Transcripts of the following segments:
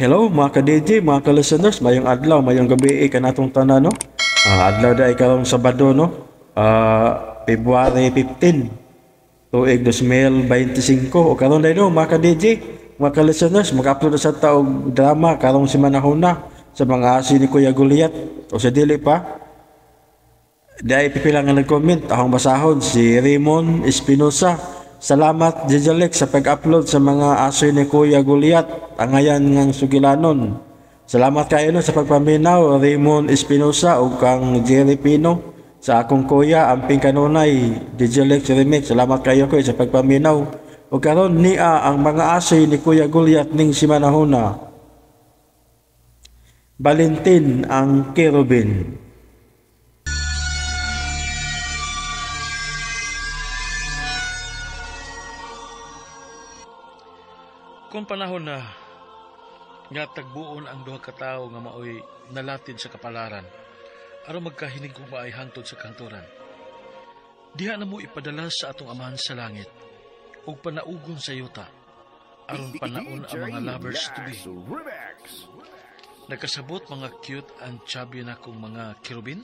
Hello mga ka-DJ, mga ka-listeners, mayong adlaw, mayong gabi kanatong tanan, no? Adlaw dai karong Sabado, no? February 15, tuig 2025. O karon dai, no, mga ka-DJ, mga ka-listeners, mag-upload sa ta og drama karong simanahuna sa mga aso ni Kuya Goliath. O sa dili pa, dai pipila nga nag-comment, akong basahon si Raymond Espinosa. Salamat DJ Lex sa pag-upload sa mga aso ni Kuya Goliath, angayan ngang sugilanon. Salamat kayo, no, sa pagpaminaw, Raymond Espinosa ug kang Jerry Pino, sa akong kuya amping kanunay DJ Lex Remix. Salamat kayo ko sa pagpaminaw. Ug karon nia ang mga aso ni Kuya Goliath ning simanahuna. Valentin ang Kerubin. Kung panahon na nga tagbuon ang duha ka tawo nga maoy nalatid sa kapalaran aron magkahinigugma ay hangtod sa kahangturan, diha na mo ipadala sa atong Amahan sa langit ug panaugon sa yuta aron panaon ang mga lovers to be. Nagkasabot mga cute and chubby na kong mga kerubin?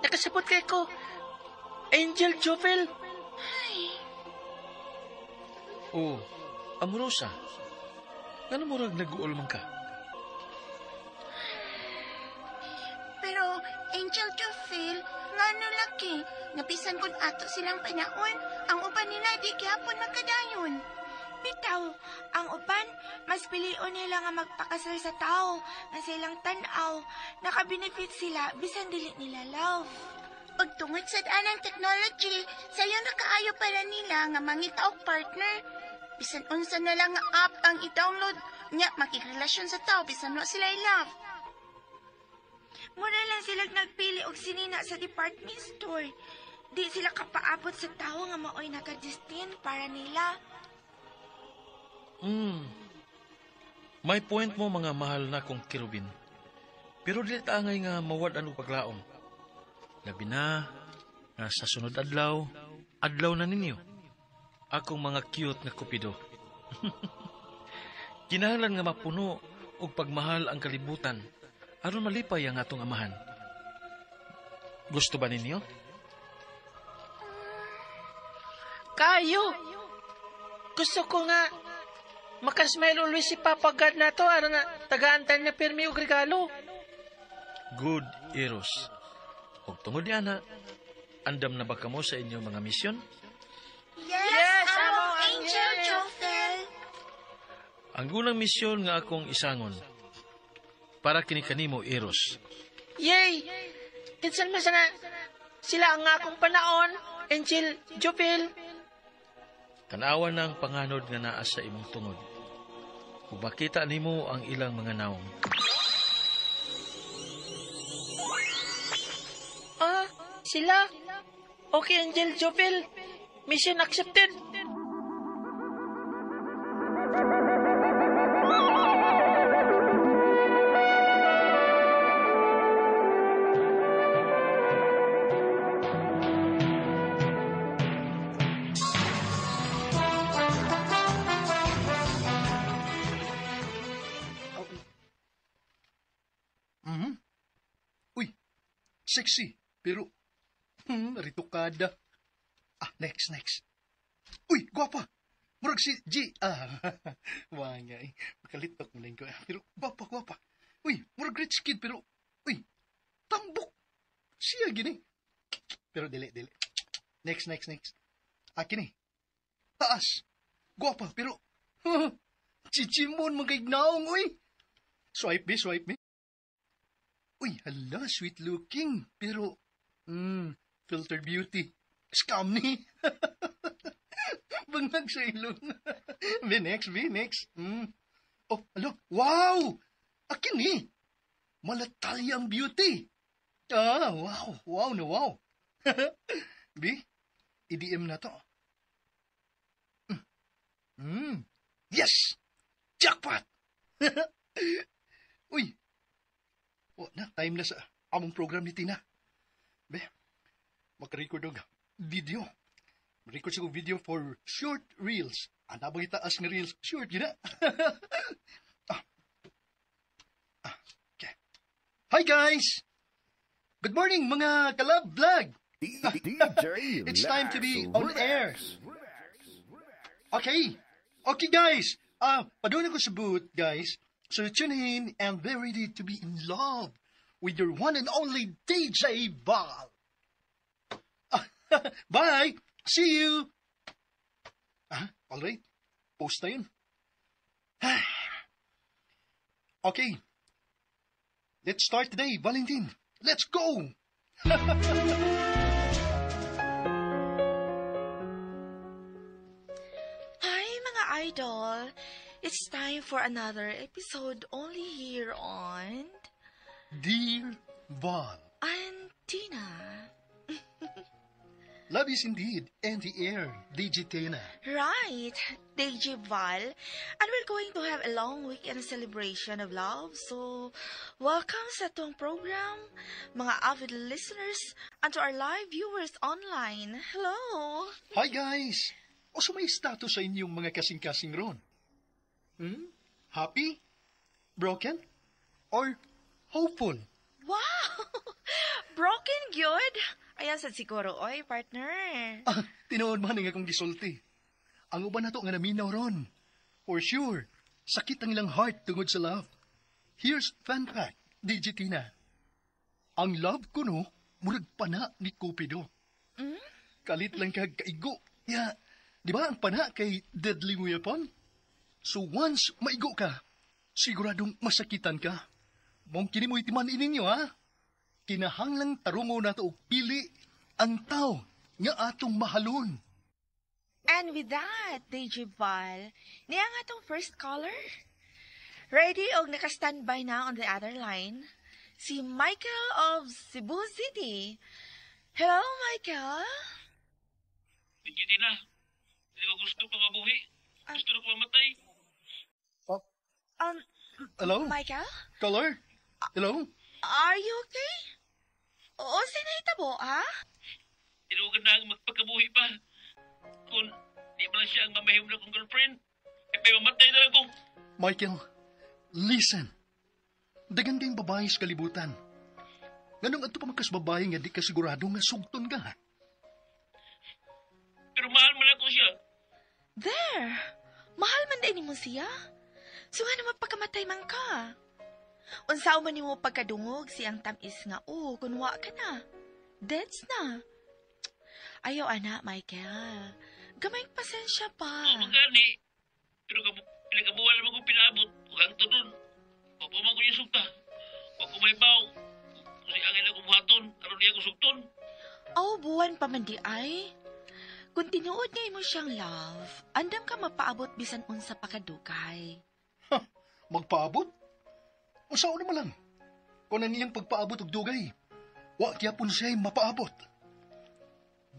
Nakasabot kay ko, Angel Jovel. Oh, Amorosa. Ngano murag nag-uol man ka? Pero, Angel Jovel, ngano laki? Napisan kun ato silang panaon, ang uban nila di gihapon magkadayon. Bitaw, ang uban, mas pilion nila nga magpakasal sa tao, nga silang tan-aw, nakabenefit sila, bisan dili nila love. Pagtungod sa anang technology, sayo nakaayo para nila nga mangita og partner. Bisan unsa na lang nga app ang i-download, nya makigrelasyon sa tao bisan wa sila i-love. Mura lang sila nagpili og sinina sa department store. Di sila kapaabot sa tao nga maoy nakadestin para nila. May point mo mga mahal na kong kerubin. Pero dili ta angay nga mawad-an og paglaom. Labi na nga sa sunod adlaw, adlaw na ninyo. Akong mga cute nga kupido. Kinahanglan nga mapuno og pagmahal ang kalibutan aron malipay ang atong amahan. Gusto ba ninyo? Kayo! Gusto ko nga makasmile always si Papa God na to aron nga tagaantan niya pirmi og regalo. Good, Eros. Og tungod niana, andam na ba kamo sa inyong mga misyon? Yes, among Angel Angel. Jovel. Ang unang misyon nga akong isangon, para kini kanimo, Eros. Yay! Kinsan man sana sila ang akong panaon, Angel Jovel. Tanawan na ang panganod nga naa sa imong tungod. Ug makita nimo ang ilang mga nawong. Ah, sila. Okay, Angel Jovel. Mission accepted. Uy, sexy, pero ritukada. Ah, next, next. Uy, gwapa. Murag si G. Ah, wa nga eh. Makalitok mo lang ko. Pero gwapa, gwapa. Uy, murag rich kid, pero, uy, tambok. Siya gini. Pero dili, dili. Next, next, next. Ah, kini. Taas. Gwapa, pero, chichimon man kay gnaong, uy. Swipe me, swipe me. Uy, hala, sweet looking. Pero, filtered beauty. Scam ni. Bangag sa ilong. Be next, be next. Oh, hala, wow! Akin ni. Malatalya ang beauty. Ah, wow, wow na wow. B, i-DM na to. Yes! Jackpot! Uy! Wa na, time na sa among program ni Tina. Be, makarecord og video. Record sa kong video for short reels. Ana bang itaas nga reels? Short yun na. Ah. Ah, okay. Hi guys! Good morning, mga ka-love vlog! DJ It's time to be on air. Relax. Okay. Okay, guys. Ah, padung ko sa booth, guys. So tune in and be ready to be in love with your one and only DJ Val. Bye! See you! Ah, all right. Post na yun. Okay. Let's start today, Valentine. Let's go! Hi, mga idol! It's time for another episode only here on Dear Val, Antina. Love is indeed in the air, DJ Tina. Right, DJ Val. And we're going to have a long weekend celebration of love. So, welcome sa atong program, mga avid listeners, and to our live viewers online. Hello! Hi guys! Unsa may status sa inyong mga kasing-kasing ron? Hmm? Happy? Broken? Or hopeful? Wow! Broken gyud! Ayan sa siguro, oy, partner. Ah, tinuod man nga akong gisulti. Ang uban nato nga naminaw ron. For sure, sakit ang ilang heart tungod sa love. Here's fun fact, DJ Tina. Ang love kuno, murag pana ni Cupido. Kalit lang kag kaigo. Ya, di ba ang pana kay deadly weapon? So once maigo ka, siguradong masakitan ka. Mong kini mo itiman ininyo ha. Kinahanglang tarungo nato og pili ang tao nga atong mahalon. And with that, DJ Val, niya nga atong first caller. Ready og naka-standby na on the other line, si Michael of Cebu City. Hello, Michael. Hindi na. Hindi ko gusto pa mabuhi. Gusto na ko mamatay. Hello? Michael? Caller? Hello? Are you okay? Oo, sinahitabo, ha? Hindi ko gandang magpakabuhi pa. Kung di ba lang siya ang mamahimo na kong girlfriend, eh pa mamatay na lang ko. Michael, listen. Dagan kayong babae sa kalibutan. Nganong adto pa man kas babae nga di ka sigurado nga sugton ka? Pero mahal man ako siya. There! Mahal man din mo siya. So nga naman pagkamatay man ka. Unsaon man nimo pagkadungog siyang tamis nga o, kun wa ka na. Deads na. Ayaw ana, Michael. Gamay pasensya pa. Oo, magani. Pero pila ka buwan naman kong pinaabot. Ug hangtod nun, wa pa man ko niya sugta. Wa ko mahibaw. Kung siya ang ilang buhaton, aron niya ko sugton. Aw, buwan pa man di ay. Kung tinuod nga imo siyang love, andam ka mapaabot bisan unsa pa kadugay. Ha, magpaabot? Unsaon naman lang? Kung ang iyang pagpaabot og dugay, wa gyapon siya mapaabot.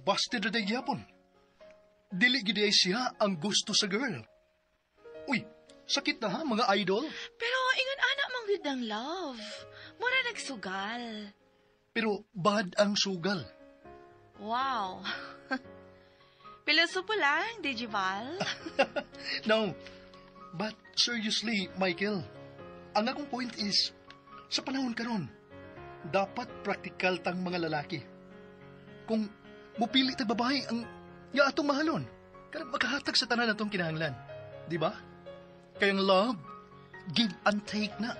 Busted na day gyapon. Dili gid ay siya ang gusto sa girl. Uy, sakit na ha, mga idol. Pero ingon ana man gyud ang love. Mura nagsugal. Pero bad ang sugal. Wow. Pilosopo lang, Digival. No, but seriously, Michael, ang akong point is, sa panahon karon, dapat praktikal tang mga lalaki. Kung mupili tag babae ang nga atong mahalon, kanang makahatag sa tanan atong kinahanglan. Di ba? Kay ang love, give and take na.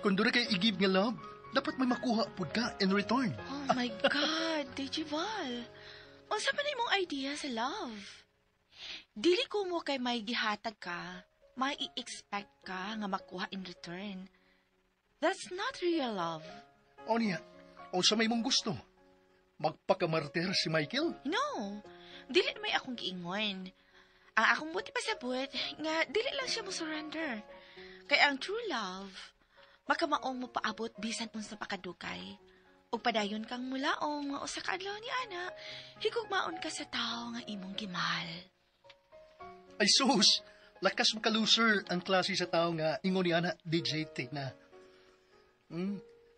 Kung doon kay i-give nga love, dapat may makuha pud ka in return. Oh my God, Digival. Unsa man imong idea sa love? Dili ko mo kay may gihatag ka, may i-expect ka nga makuha in return. That's not real love. O niya, unsa may mong gusto? Magpakamartir si Michael? No, dili may akong giingon. Ang akong buot ipasabot nga dili lang siya mo surrender. Kay ang true love, makamaong mo paabot bisan unsa pa kadugay. Ug padayon kang mulaong nga usa ka adlaw ni ana, higugmaon ka sa tawo nga imong gimahal. Ay sus, lakas maka-loser ang klase sa tao nga ingon ni ana DJ Tina.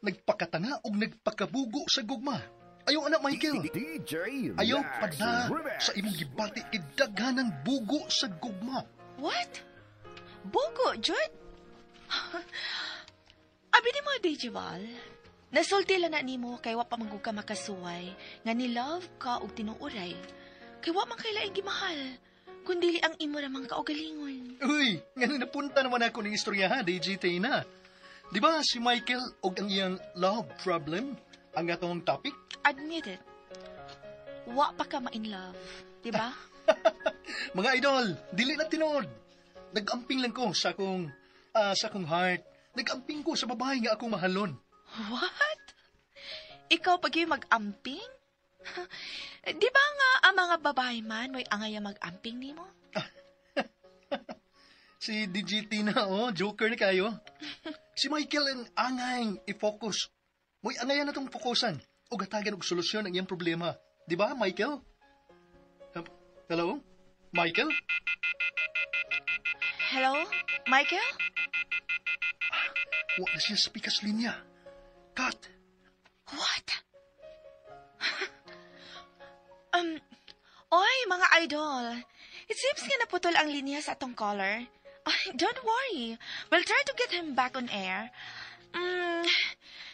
Nagpakatanga og nagpakabugo sa gugma. Ayaw anak, Michael. DJ Ayaw Lex pada Remix. sa imong gibati kay daghanan bugo sa gugma. What? Bugo, Jud? Abi ni mo, DJ Val. Nasulti lang na nimo kay wa pa man gud ka makasuway nga ni love ka og tinuoray. Kay wa man kay laing gimahal, kundili ang imo ramang kaugalingon. Uy, ngano napunta naman ako ng istorya ha, DJ Tina. Di ba si Michael og ang iyang love problem ang atong topic? Admit it. Wa pa ka ma-in love, di ba? Mga idol, dili na tinuod. Nag-amping lang ko sa akong heart. Nag-amping ko sa babae nga akong mahalon. What? Ikaw pag yung mag-amping? Di ba nga ang mga babae man may angay mag-amping nimo? Si DJ Tina, oh, joker na kayo. Si Michael ang angay i-focus. Mo'y angayan na tong fokusan o gatagan og solusyon ang iyang problema. Di ba, Michael? Hello? Michael? Hello? Michael? Wa na siya sa pikas linya. Cut! What? Oy, mga idol. It seems nga naputol ang linya sa atong caller. Ay, don't worry. We'll try to get him back on air.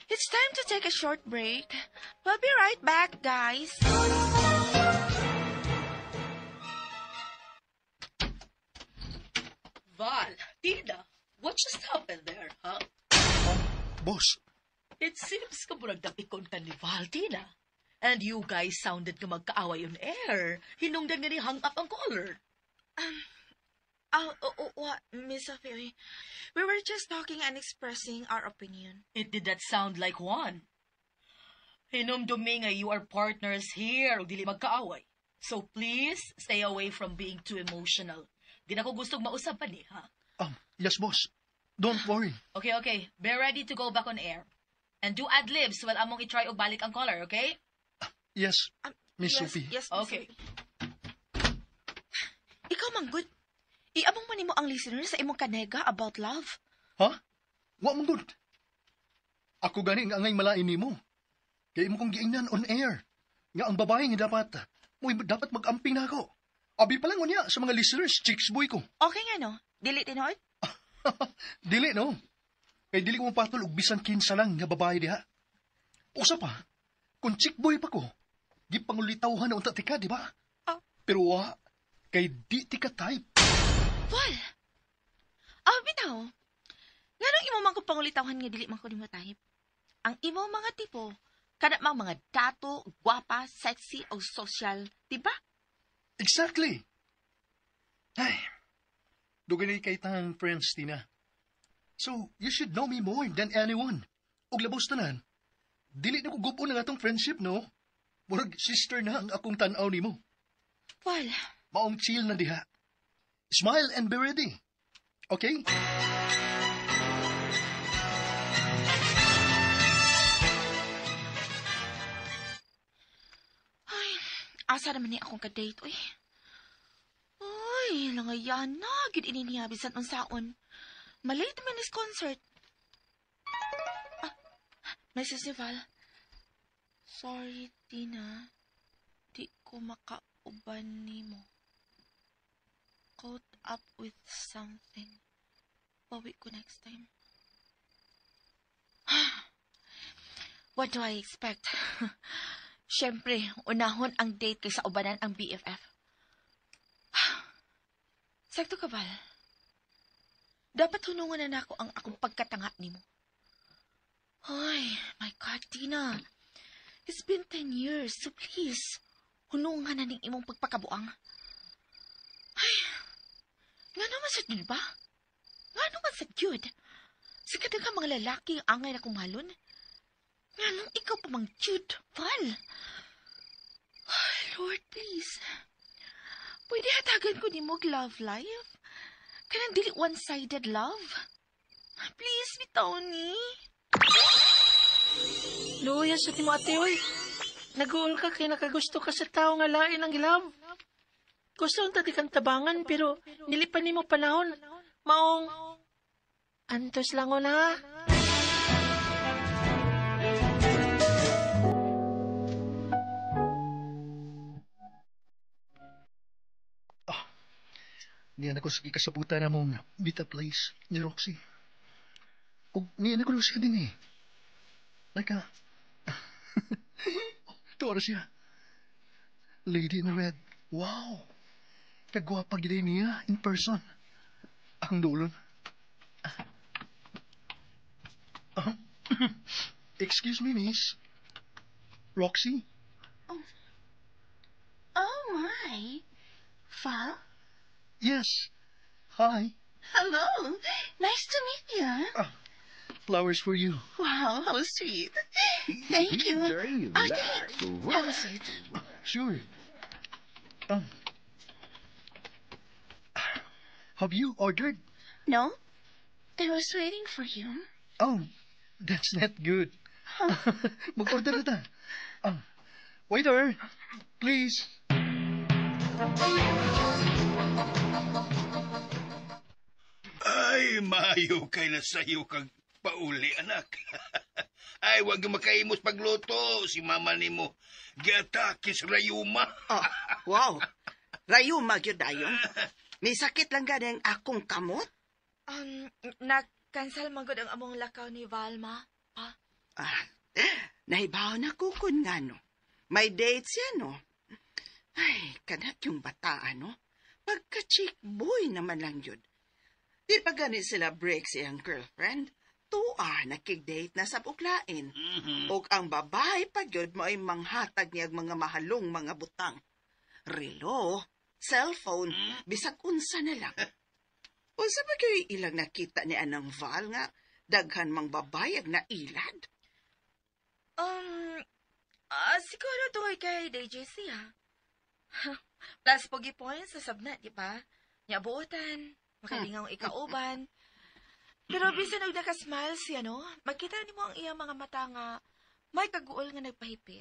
It's time to take a short break. We'll be right back, guys. Val, Tina, what just happened there, huh? Boss, It seems ka murag napikon ka ni Val, Tina. And you guys sounded nga magkaaway on air. Hinungdan nga ni hang up ang caller. Oh, what, Miss Sophie? We were just talking and expressing our opinion. It did not sound like one. Hinumdumi nga you are partners here, ug dili magkaaway. So please, stay away from being too emotional. Di na ko gustong mausap pa ni, ha? Yes, boss. Don't worry. Okay. Be ready to go back on air. And do ad-libs while among i-try og balik ang caller, okay? Yes, Miss Yes, Sophie. yes, Miss Okay. Sophie. Ikaw, manggod. Iamong man nimo ang listener sa imong kanega about love. Ha? Wa man gud. Ako gani ang angay malain nimo. Kay imo kong giingnan on air. Nga ang babae nga dapat, mo dapat mag-amping na ako. Abi pa lang unya sa mga listeners, chicks boy ko. Okay nga, no? Dili tinuod? Dili, no? Kay dili ko mapatol og bisan kinsa lang nga babae diha. Usa pa, kung chick boy pa ko, gipangulitawhan na unta tika, di ba? Ah. Pero wa, kay di tika type. Val! Ah, bitaw. Nganong imo man ko pangulitawhan nga dili man ko nimo type? Ang imo mga tipo, kana mang mga dato, gwapa, sexy o social, di ba? Exactly. Ay, dugay na kay tang friends, Tina. So, you should know me more than anyone. Ug labos tanan, dili na ko gub-on ang atong friendship, no? Murag sister na ang akong tan-aw nimo. Val, Maong chill na diha. Smile and be ready. Okay? Ay, asa naman ni akong ka-date, uy. Uy, langayan na, gid ini niya bisan unsaon. Malate man is concert. Ah, message ni Val. Sorry, Tina. Di ko makauban nimo. Caught up with something. Bawi ko next time. What do I expect? Siyempre, unahon ang date kaysa ubanan ang BFF. Sakto ka, Val. Dapat hunungan na nako ang akong pagkatanga nimo. Ay, my God, Tina. It's been 10 years, so please, hunungan na ning imong pagpakabuang. Ay, nga naman sa gyud ba? Nga naman sa gyud? Sa ka mga lalaki ang angay na kumalon? Nga nung ikaw pa mang cute, Val. Ay, Lord, please. Pwede hatagan ko nimo og love life? Kanang dili one-sided love? Please, bitaw ni. Luya sa timo ate, oy. Nag-uol ka kay nakagusto ka sa tao nga lain ang love. Gusto unta di kang tabangan pero dili pa nimo panahon. Maong antos lang na. Niya na ko sa gikasabutan na mong meet up place ni Roxy. O niya na ko siya din eh. Like a... Tuwa siya. Lady in red. Wow! Kagwapa gid niya in person. Ang dulon. Excuse me, miss. Roxy? Oh my. Val? Yes. Hi. Hello. Nice to meet you. Flowers for you. Wow, how sweet. Thank you. DJ Oh, Lax. thank Have a seat. Sure. Have you ordered? No, I was waiting for you. Oh, that's not good. Mag-order na ta. Waiter, please. Ay, maayo kay na sayo kag pauli, anak. Ay, wag makaimos pagluto si mama nimo. Giatake sa rayuma. Oh, wow. Rayuma gyud dayon. May sakit lang gani ang akong kamot. Na-cancel man gud ang among lakaw ni Valma. Pa? Ah, nahibaw na ko kun ngano. May date siya, no? Ay, kanat yung bata, ano? Pagka-chick boy naman lang yun. Di pa gani sila break sa iyang girlfriend. Tua, nakig-date na sa buklain. Og ang babae pa gyud mo ay manghatag niyag mga mahalong mga butang. Relo, cellphone, bisag unsa na lang. Unsa ba kayo ilang nakita ni Anang Val nga daghan mang babae ag nailad? Siguro tuloy kay DJ siya. Plus, pogi points sa sabna, di ba? Nya buotan, makalingaw ikauban. Pero bisan og nakasmile siya, no? Makita nimo ang iyang mga mata nga may kaguol nga nagpahipi.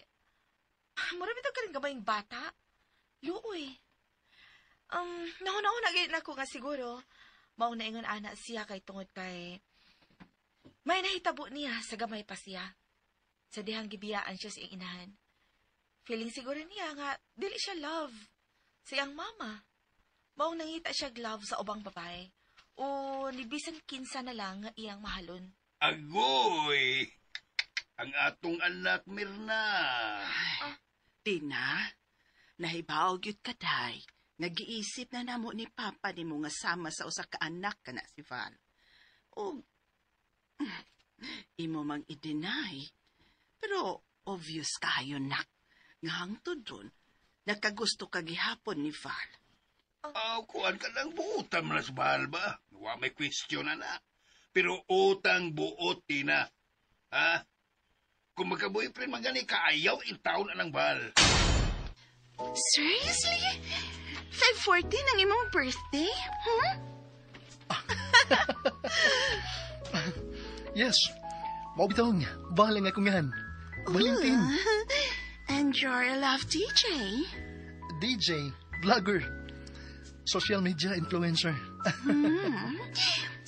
Mura bitaw ka rin gamayng bata. Luoy. Nauna-una gid nako nga siguro mao na ingon ana siya kay tungod kay may nahitabo niya sa gamay pa siya. Sa dihang gibiyaan siya sa iyang inahan. Feeling siguro niya nga dili siya love sa iyang mama. Mao nangita siya love sa ubang babae. O nibisan kinsa na lang nga iyang mahalon. Agoy! Ang atong anak, Mirna. Tina, nahibaw gyud ka day. Nagiisip na namo ni Papa nimo nga sama sa usa ka anak kana si Val. O imo mang i-deny. Pero obvious kayo nak. Nga hangtod ron, nakagusto ka gihapon ni Val. Aw, kuan ka lang buotan mo na sa bahal ba? Wa may question na na. Pero utang buot, Tina. Ha? Kung magka-boyfriend man gani, kaayaw in taon anang bahal. Seriously? 5:14 ang imong birthday? Hmm? Yes. Mao bitong bahala nga akong ngalan. Valentin. And you're a love DJ. DJ, vlogger, social media influencer.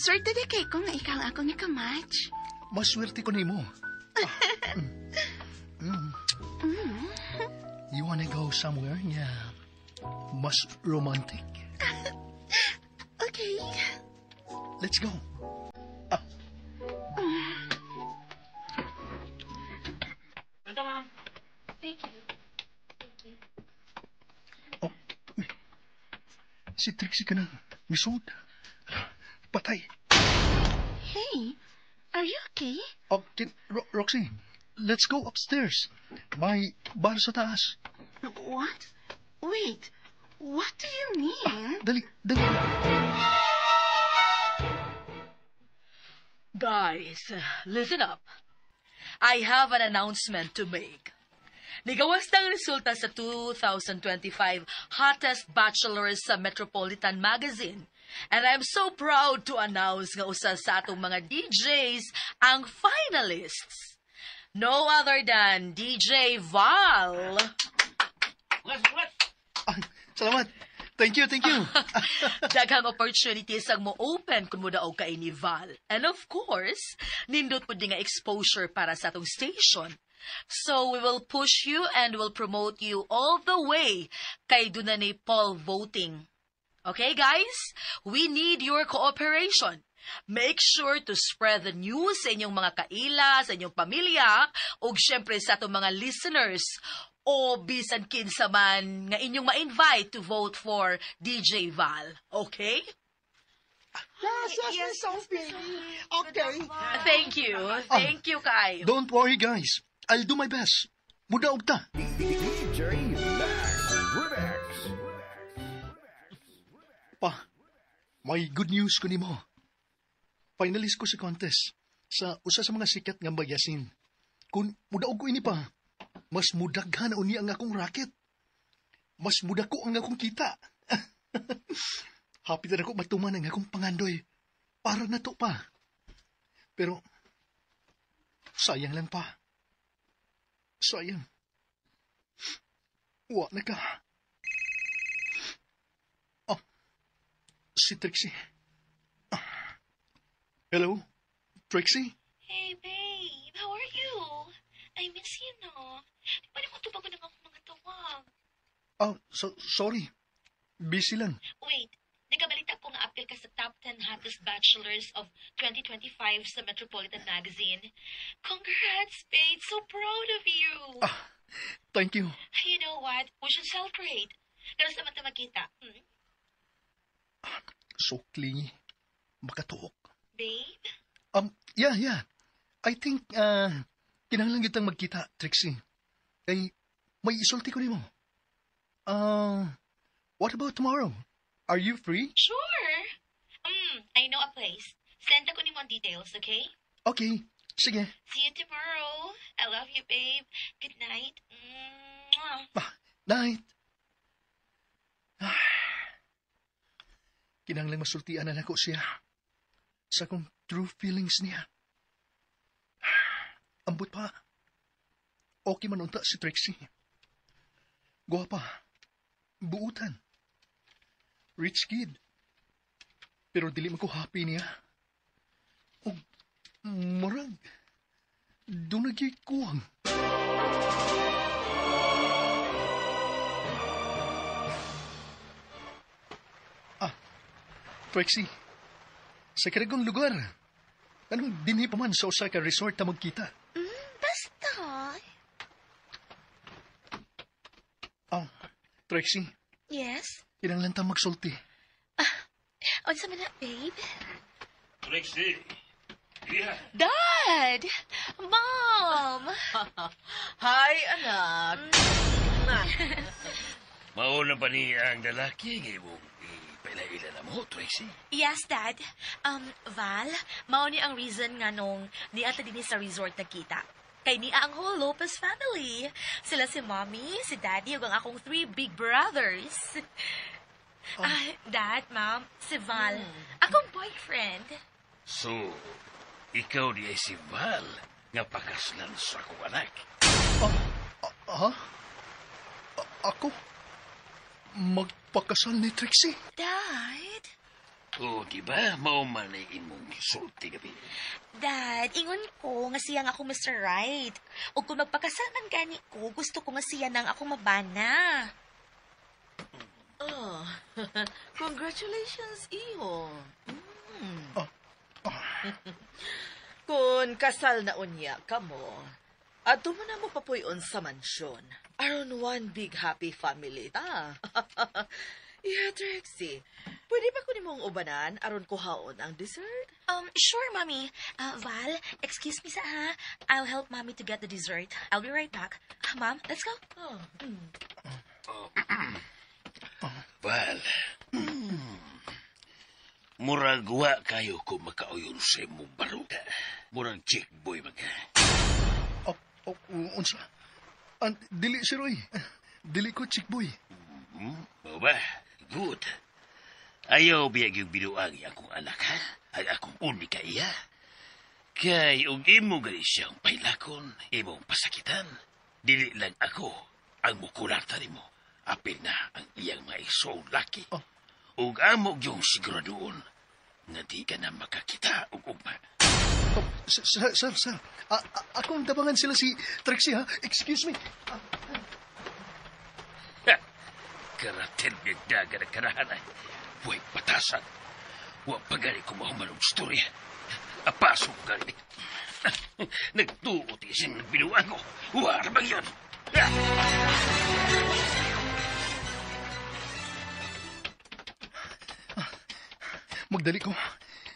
Swerte di kay ko nga ikaw ang akong ikamatch. Maswerte ko nimo. You wanna go somewhere nga mas romantic? Okay. Let's go. Thank you. Oh, uy. Si Trixie ka na. Misod. Patay. Hey, are you okay? Oh, Roxy, let's go upstairs. May bar sa taas. What? Wait, what do you mean? Dali, dali. Guys, listen up. I have an announcement to make. Nigawas ng resulta sa 2025 Hottest Bachelors sa Metropolitan Magazine. And I'm so proud to announce nga usa sa atong mga DJs ang finalists. No other than DJ Val. Ah, salamat. Thank you, thank you. Daghang opportunities ang mo-open kung mo daog kay ni Val. And of course, nindot po nga exposure para sa atong station. So we will push you and will promote you all the way kay duna ni poll voting. Okay, guys? We need your cooperation. Make sure to spread the news sa inyong mga kaila, sa inyong pamilya, ug syempre sa atong mga listeners o bisan kinsa man nga inyong ma-invite to vote for DJ Val. Okay? Yes, yes, Miss Sophie. Okay. Thank you. Thank you, kaayo. Don't worry, guys. I'll do my best. Mudaog ta. DJ Max Remix. Pa, may good news ko nimo. Finalist ko sa contest sa usa sa mga sikat nga magazine. Kung mudaog ko ini pa, mas mudaghan na uni ang akong raket. Mas mudako ang akong kita. Happy na ako matuman ang akong pangandoy. Para na to pa. Pero, sayang lang pa. Sayang. Wa na ka. Oh, si Trixie. Ah. Hello, Trixie? Hey, babe. How are you? I miss you, no? Di ba mo tubag ng akong mga tawag? Oh, sorry. Busy lang. Wait, nagabalita ko nga apil ka sa top 10 hottest bachelors of 2025 sa Metropolitan Magazine. Congrats, babe. So proud of you. Ah, thank you. You know what? We should celebrate. Kanus-a man ta magkita? Hmm? So clingy. Makatuok. Babe? Yeah. I think, kinahanglan kitang magkita, Trixie. Kay, may isulti ko nimo. What about tomorrow? Are you free? Sure. I know a place. Send ako nimo ang details, okay? Okay, sige. See you tomorrow. I love you, babe. Good night. Mwah. Ah, night. Ah. Kinahanglan masultian na nako siya sa akong true feelings niya. Ambot pa. Okay man unta si Trixie. Guwapa. Buutan. Rich kid. Pero dili man ko happy niya. Og murag duna gyud kuwang. Ah, Trixie. Sa karagong lugar. Anong dinhi pa man sa usa ka resort ta magkita? Basta. Ah, Trixie, Yes? kinahanglan ta magsulti. Unsa man na, babe? Trixie, iya. Dad! Mom! Hi, anak. Mauna ba niya ang lalaki nga imong ipaila-ila na mo, Trixie? Yes, Dad. Val, mao ni ang reason nga nung niata dinhi sa resort nagkita. Kay niya ang whole Lopez family. Sila si Mommy, si Daddy, ug ang akong three big brothers. Ah, Dad, Mom, si Val, akong boyfriend. So, ikaw di ay si Val nga pakaslan sa akong anak. Ha? Ako? Magpakasal ni Trixie? Dad? Oh, di ba? Mao man ay imong gisulti gabi. Dad, ingon ko nga siya nga ako Mr. Right. Ug kung magpakasal man gani ko, gusto ko nga siya nang ako mabana. Oh, congratulations, iho. Kung kasal na unya kamo, adto mo na mo papuy-on sa mansyon. Aron one big happy family ta. Yeah, Trixie. Pwede ba ko nimong ubanan aron kuhaon ang dessert? Sure, Mommy. Val, excuse me sa ha. I'll help Mommy to get the dessert. I'll be right back. Mom, let's go. Oh. Val, murag wa kayo kung makauyon sa imong baruga. Murag chick boy man ka. Oh, oh, unsa? An, dili si Roy. Dili ko chick boy. Mao ba? Good. Ayaw biyag yung binuangi akong anak, ha? Ang akong unika iya. Kay ug imo gani siyang pailakon, imong pasakitan. Dili lang ako ang mukulata nimo. Apil na ang iyang mga igsoong laki. Oh. Ug amo yung siguradoon nga di ka na makakita og ugma. Oh, sir, sir, sir, sir. Akong tabangan sila si Trixie, ha? Excuse me. Ha! Karaten nagdaga na karahan ay. Huwag batasan. Huwag pa gani ko mahuman og storya. Apasok gani. Nagtuot isang nagbinuan ko. Wala bang yun? Magdali ko.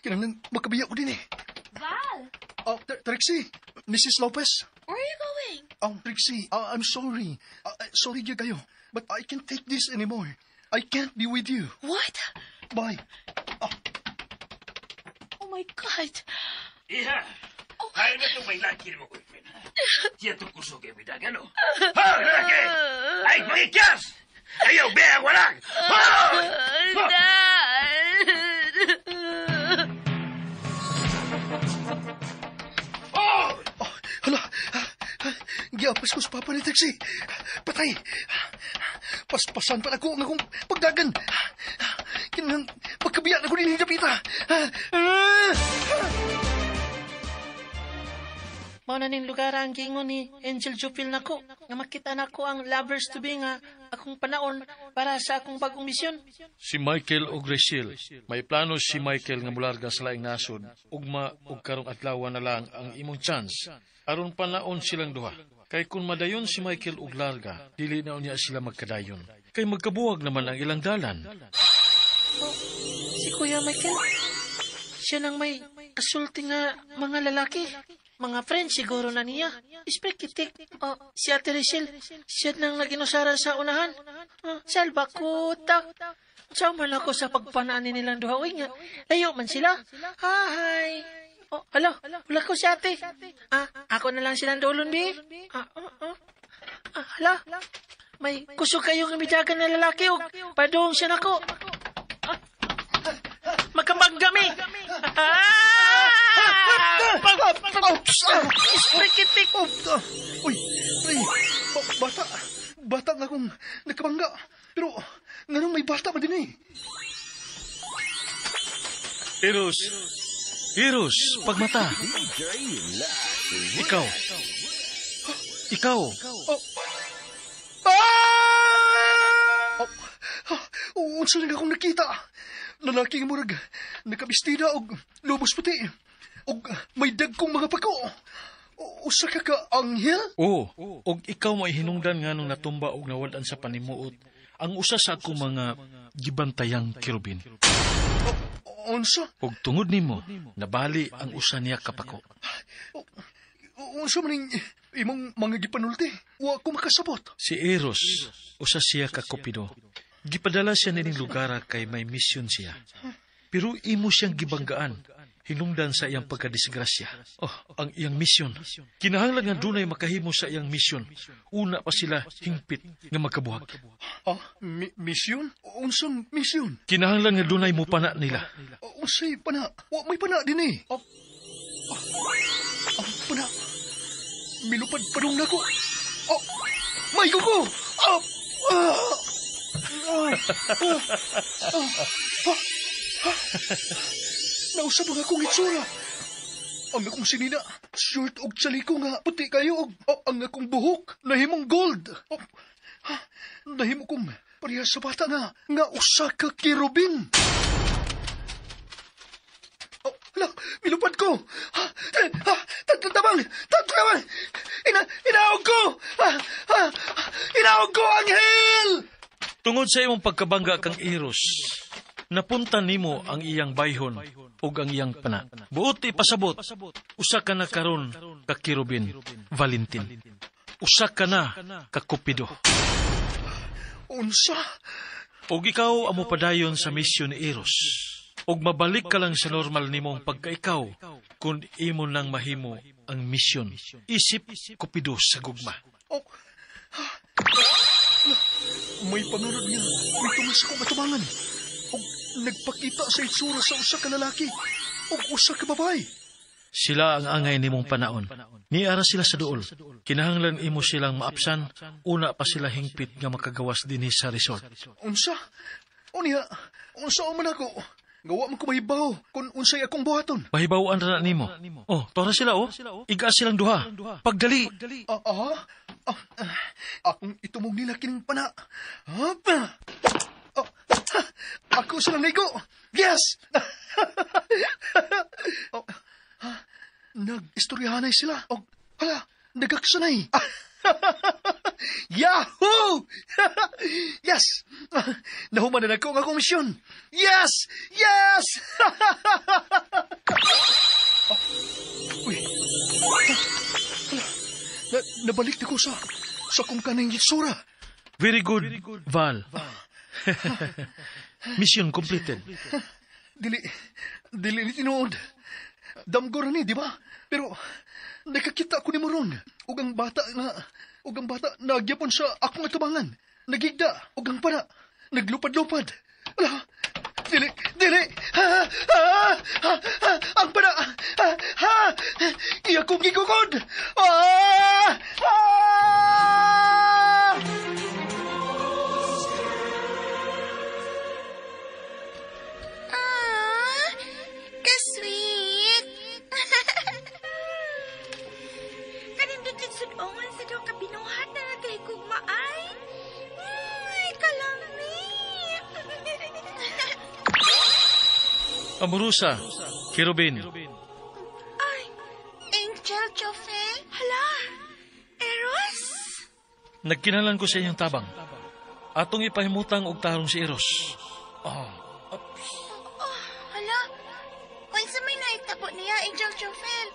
Kinahanglan magkabiya ko din eh. Val! Oh, Trixie, Mrs. Lopez. Where are you going? Oh, Trixie, I'm sorry. Sorry gyud kayo. But I can't take this anymore. I can't be with you. What? Bye. Oh my God. Iha! Hay na itong may laki mo, boyfriend. Siya itong kusog ay bidagan, no? Ha, laki! Ay, magikyas! Ayaw, be, walang! Ha! Dad! Oh! Oh, hala! Giapas ko sa papa ni Trixie. Patay! Paspasan pa ako ang akong pagdagan. Kinang pagkabiya na ko din dapita. Mao na ning lugar ang giingon ni Angel Jupil nako nga makita nako ang lovers to be nga akong panaon para sa akong bagong misyon. Si Michael og Rachel. May plano si Michael nga mularga sa laing nasod. Ugma og karong adlaw na lang ang imong chance. Aron panaon silang duha. Kay kung madayon si Michael og larga, dili na unya sila magkadayon. Kay magkabuwag naman ang ilang dalan. Oh, si Kuya Michael, siya nang may kasulti nga mga lalaki. Mga friends siguro na niya. Ispekitik. Oh, si Ate Rachel, siya nang naginusara sa unahan. Oh, salba kuta. Sama man ako sa pagpanaan nilang duha. Uy nga, layo man sila. Hi. Oh, hala, wala ko si ate. Ah, ako na lang silang dulon, bi. Ah, hala. May kusog kayong imidagan na lalaki og padung siya nako. Ah, magkambang kami. Ah! Ispekitik. Oh, uy, ay, bata. Bata nga akong nakabangga. Pero, nganong may bata ba din eh? Eros, Eros, pagmata. Ikaw. Ikaw. Oh. Ah! Oh, unsa na akong nakita? Lalaki nga murag nakabistida og lubos puti. Og may dagkong mga pako. Usa ka ka anghel? Oo, og ikaw may hinungdan nga nung natumba og nawad-an sa panimuot ang usa sa akong mga gibantayang kerubin. Unsa? Og tungod nimo, nabali ang usa niya kapako. Unsa man ning imong mga gipanulti? Wa ko makasabot. Si Eros, usa siya ka Kupido. Gipadala siya nining lugar kay may misyon siya. Pero imo siyang gibanggaan, hinungdan sa iyang pagkadisgrasya. Oh, ang iyang misyon. Kinahanglan nga dunay makahimo sa iyang misyon. Una pa sila hingpit nga magkabuhag. Ah, misyon? Unsang misyon? Kinahanglan nga dunay mupana nila. Unsay pana? Wa may pana din eh. Oh, ang pana. Milupad padung nako. Oh, may kuko. Oh, ah, ah, ah, ah, ah, ah. Nausap ang akong itsura. Ang akong sinina, short og tsaliko nga puti kayo og oh, ang akong buhok nahimong gold. Oh, ha, nahimo kong pareha sa bata nga nga usa ka kerubin. Oh, hala, milupad ko. Ha, ha, tatlong tabang. Inaog ko. Ha, ha, inaog ko, anghel! Tungod sa imong pagkabangga kang Eros, napunta nimo ang iyang bayhon ug ang iyang pana. Buot ipasabot, usa ka na karon ka kerubin, Valentin. Usa ka na ka Kupido. Unsa? Og ikaw ang mopadayon sa misyon ni Eros. Og mabalik ka lang sa normal nimong pagkaikaw kung imo nang mahimo ang misyon. Isip Kupido sa gugma. Oh, may panunod nga, may tungas akong atubangan. Og nagpakita sa itsura sa usa ka lalaki og usa ka babae. Sila ang angay nimong panaon. Niara sila sa duol. Kinahanglan imo silang maapsan, una pa sila hingpit nga makagawas dinhi sa resort. Unsa? Unya, unsa man ako? Gawa man ko mahibaw kung unsay akong buhaton. Mahibaw-an ra na nimo. Oh, tora sila oh. Iga silang duha. Pagdali. Akong itumog nila kining pana. Ako sa nanigo. Yes! Oh, nag-istoryahanay sila. Og, hala, nagaksanay. Yahoo! Yes! Nahuman na ko ang akong misyon. Yes! Yes! Oh, uy. Hala, nabalik na ko sa akong kaning itsura. Very good, Val. Mission completed. Dili ni tinuod. Damgo ra ni, di ba? Pero nakakita ko ni Moron. Ug ang bata nagyapon sa akong atubangan. Nagigda, ug ang pana, naglupad-lupad. Ala, dili, dili. Ha, ha, ha, ha, ang pana, ha, ha, iya kong gigugod. Ah, ah! Ah, ka-sweet. Kanindot yung sudongan sa daw kabinuhat na nagkahigugmaay. Ay, kalami. Amorosa, Kerubin. Ay, Angel Jofel? Hala, Eros? Nagkinalan ko sa inyong tabang. Atong ipahimutang og tarong si Eros. Oh, Hala, unsa may nahitabo niya, Angel Jofel?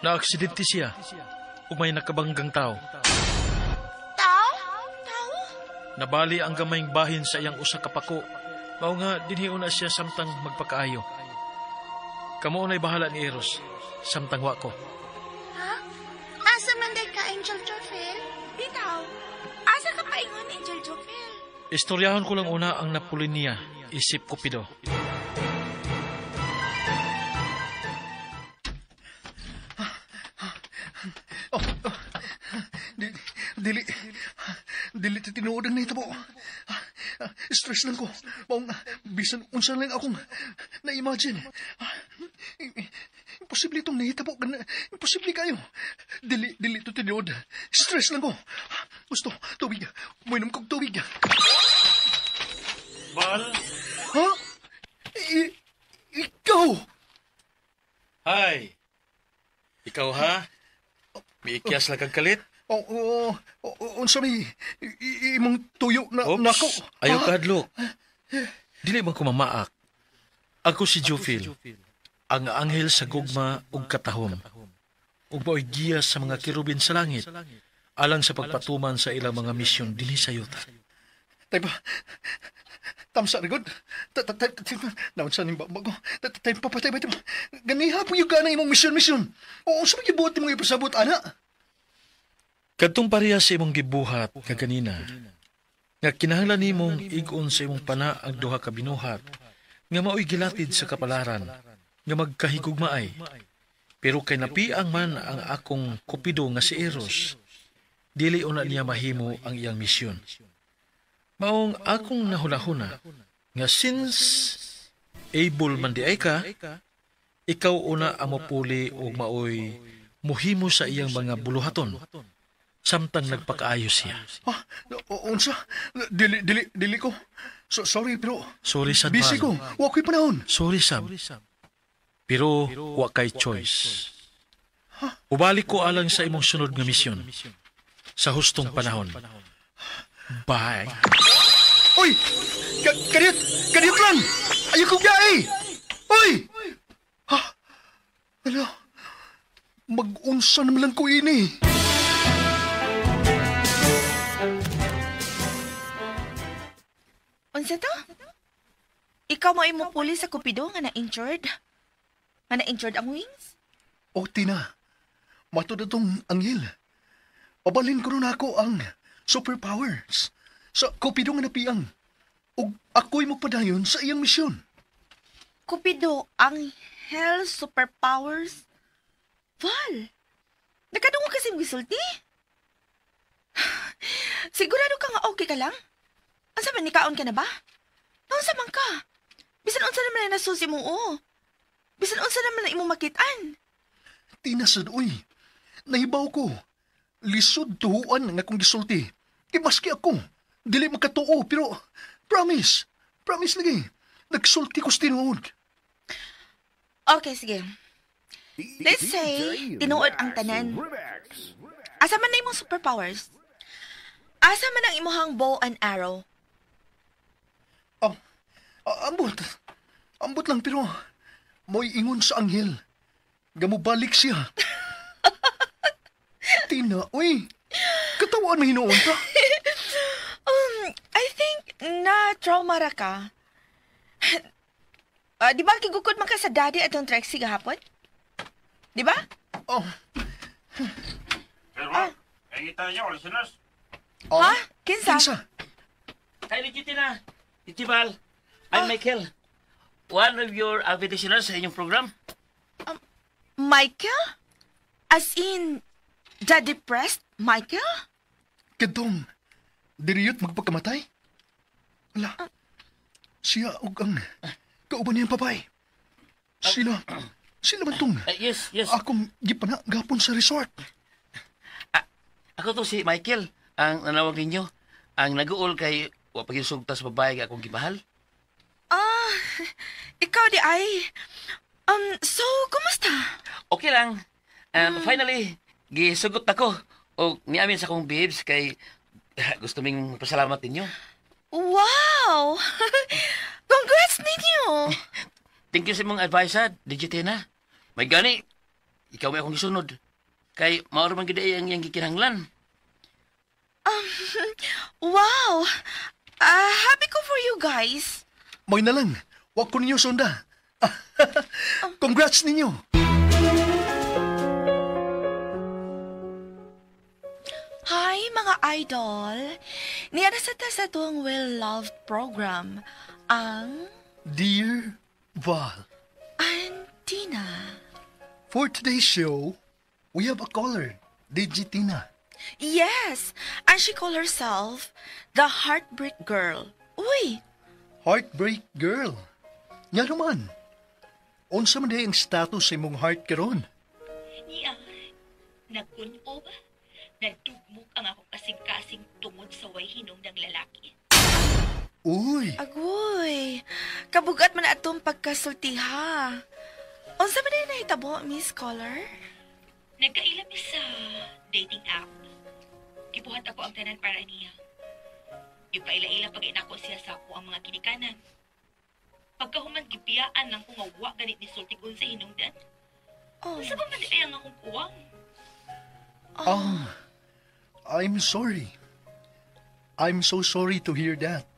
Naaksidente siya ug may nakabanggang tao. Tao? Tao? Nabali ang gamayng bahin sa iyang usa ka pako. Mao nga dinhi una siya samtang magpakaayo. Kamo unay bahala ni Eros samtang wa ko. Ha? Asa man day ka, Angel Jofel? Bitaw, asa ka paingon, Angel Jofel? Istoryahon ko lang una ang napuli niya, isip Kupido. Oh, dili, dili tinuod ang nahitabo. Stress lang ko. Maong, bisan unsa lang akong na-imagine. Imposible itong nahitabo. Imposible kayo. Dili, dili ito tinuod. Stress lang ko. Gusto, tubig. Muinom kong tubig. Bal? Ha? Ikaw? Hi. Ikaw ha? Miikyas lang kang kalit? Oo, unsa may imong tuyo na Oops, nako. Ayaw ka hadlok. Dili man ko mamaak. Ako si Jofil, ang anghel sa gugma ug katahom. Ug mao'y giya sa mga kerubin sa langit, alang sa pagpatuman sa ilang mga misyon dinhi sa yuta. Tay pa, tamsa rigod. Naon sa ning bago. Tay pa, tay pa. Ganiha po yung gana imong misyon-misyon. Oo, unsa may gibuhat nimong ipasabot, ana? Kadtong pareha sa imong gibuhat kaganina, nga kinahanglan nimong ig-on sa imong pana ang duha ka binuhat, nga mao'y gilatid sa kapalaran, nga magkahigugmaay. Pero kay napiang man ang akong kupido nga si Eros, dili una niya mahimo ang iyang misyon. Maong akong nahunahuna, nga since able man di ay ka, ikaw una ang mopuli og maoy muhimo sa iyang mga buluhaton, samtang nagpakaayos siya. Ah, unsa? Dili ko. So, sorry, pero... Sorry, sad. Busy ko. Wa ko'y panahon. Sorry, sab. Pero wa kay choice. Ubalik ko alang sa imong sunod nga misyon. Sa hustong panahon. Bye. Uy! Kadiyot! Kadiyot lang! Ayaw kong yae! Uy! Ha? Ala, mag-unsa naman lang ko ini. Unsa to? Ikaw mo imo puli sa Kupido nga na-injured? Nga na-injured ang wings? O, Tina. Matod itong anghel. Pabalin ko nun ako ang superpowers sa Kupido nga napiang. Ug ako'y magpadayon sa iyang misyon. Kupido, ang hell superpowers? Val, nakadungog kasi gisulti? Sigurado ka nga okay ka lang? Ansa man, nikaon ka na ba? Naunsa man ka? Bisan unsa naman na nasusi mo, oh. Bisan unsa naman na imong makitaan. Tina sad, uy. Nahibaw ko. Lisod tuhuan nga akong gisulti. Kay maski ako, dili makatuo, pero promise. Promise lagi. Nagsulti ko sa tinuod. Okay, sige. Let's say, tinuod ang tanan. Asa man na imong superpowers? Asa man ang imuhang bow and arrow? Ambot. Ambot lang pero mo'y ingon sa anghel. Gamubalik siya. Tina, uy. Katawaan may hinuon ka. I think na trauma ra ka. Di ba kigukod man ka sa daddy atong Trexie gahapon? Di ba? Oh. Pero, ah. Niyo, listeners. Oh. Ha? Kinsa? Kinsa? Hi, Tina. Titi Val. I'm Michael. One of your avid listeners sa inyong program. Michael? As in, the depressed Michael? Kadong, diriyot magpagkamatay? Ala, siya og ang kauban niyang papay. Sila man tong. Yes, yes. Akong gipana gapon sa resort. Ako to si Michael, ang nanawag ninyo. Ang nag-uol kay wa pagisugta sa babae nga akong gimahal. Ah, ikaw di ay. So, kumusta? Okay lang. Finally, gisugot ako. O niamin sa akong babes kay gusto ming pasalamat ninyo. Wow! Congrats ninyo! Thank you sa imong advice, ha, DJ Tina. May gani, ikaw may akong gisunod. Kay mauro man gid ang iyang gikinahanglan. Wow! Happy ko for you guys. May na lang, wag ko ninyo sunda. Congrats ninyo! Hi, mga idol! Niya na sa tuwang well-loved program, ang Dear Val and Tina. For today's show, we have a caller, DJ Tina. Yes, and she called herself the Heartbreak Girl. Uy! Heartbreak Girl. Nga naman, unsa man ang status sa imong heart karon? Niya, nagkunob, nagdugmok ang akong kasing-kasing tungod sa way hinong ng lalaki. Uy! Agoy! Kabugat man atong pagkasultiha. Unsa man ay nahitabo, Miss Caller? Nagkaila mi sa dating app. Gibuhat ako ang tanan para niya. Ipaila-ila pag inako siya sa ako ang mga ginikanan. Pagkahuman gibiyaan lang kung wa ganit ni sulti sa hinungdan. Oh. Unsa ba man ay ang akong kuwang? Oh. I'm sorry. I'm so sorry to hear that.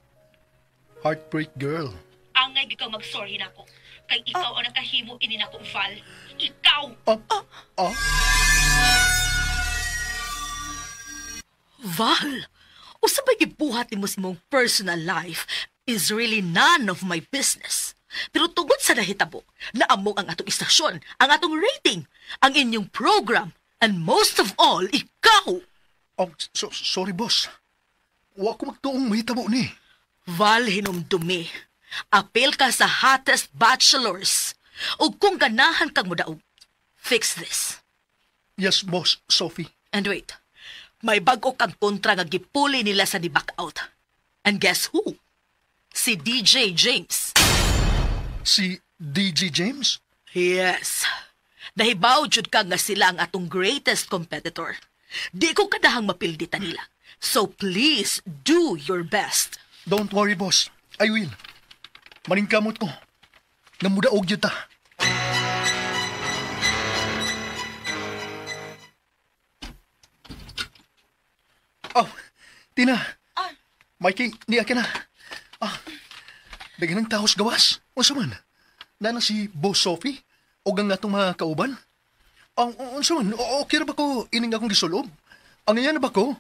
Heartbreak Girl. Angay ikaw mag-sorry nako. Kay ikaw ang nakahimo ini nako, Val. Ikaw! Val, usa ba'y gibuhat nimo sa imong personal life is really none of my business. Pero tungod sa nahitabo, naamok ang atong istasyon, ang atong rating, ang inyong program, and most of all, ikaw! Oh, sorry, boss. Wa ko magtuong mahitabo ni. Val, hinumdumi. Apil ka sa hottest bachelors. O kung ganahan kang mudaog, fix this. Yes, boss, Sophie. And wait, may bag-o kang kontra nga gipuli nila sa di-back out. And guess who? Si DJ James. Si DJ James? Yes. Nahibaw jud ka nga sila ang atong greatest competitor. Di ko kadahang mapildita nila. So please, do your best. Don't worry, boss. I will. Maningkamot ko. Namudaog yun ta. Oh, Tina. Ah. Mikey, niya ka na. Ah, daghan ng taos gawas. Unsa man? Nana si Boss Sophie? O ang atong mga kauban? Ang unsa man? Okay ra ba ko ining akong gisulob? Ang iyan na ba ko?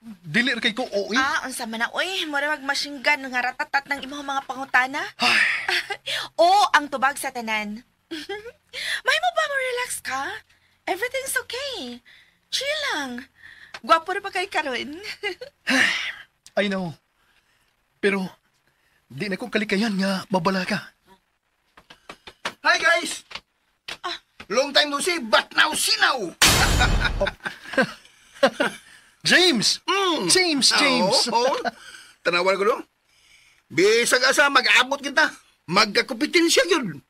Dili ra kay ko OE. Ah, unsa man na oy, mura mag machine gun nga ratatat ng imong mga pangutana. O ang tubag sa tanan. May mo ba mo relax ka? Everything's okay. Chill lang. Gwapo ra pa kay karon. I know. Pero di na ko kalikayan nga mabala ka. Hi guys! Long time no see, but now see now! James! James, James! Oo, oo. Tanawan ko no? Bisag asa mag-abot kita. Magkakompetensya yun.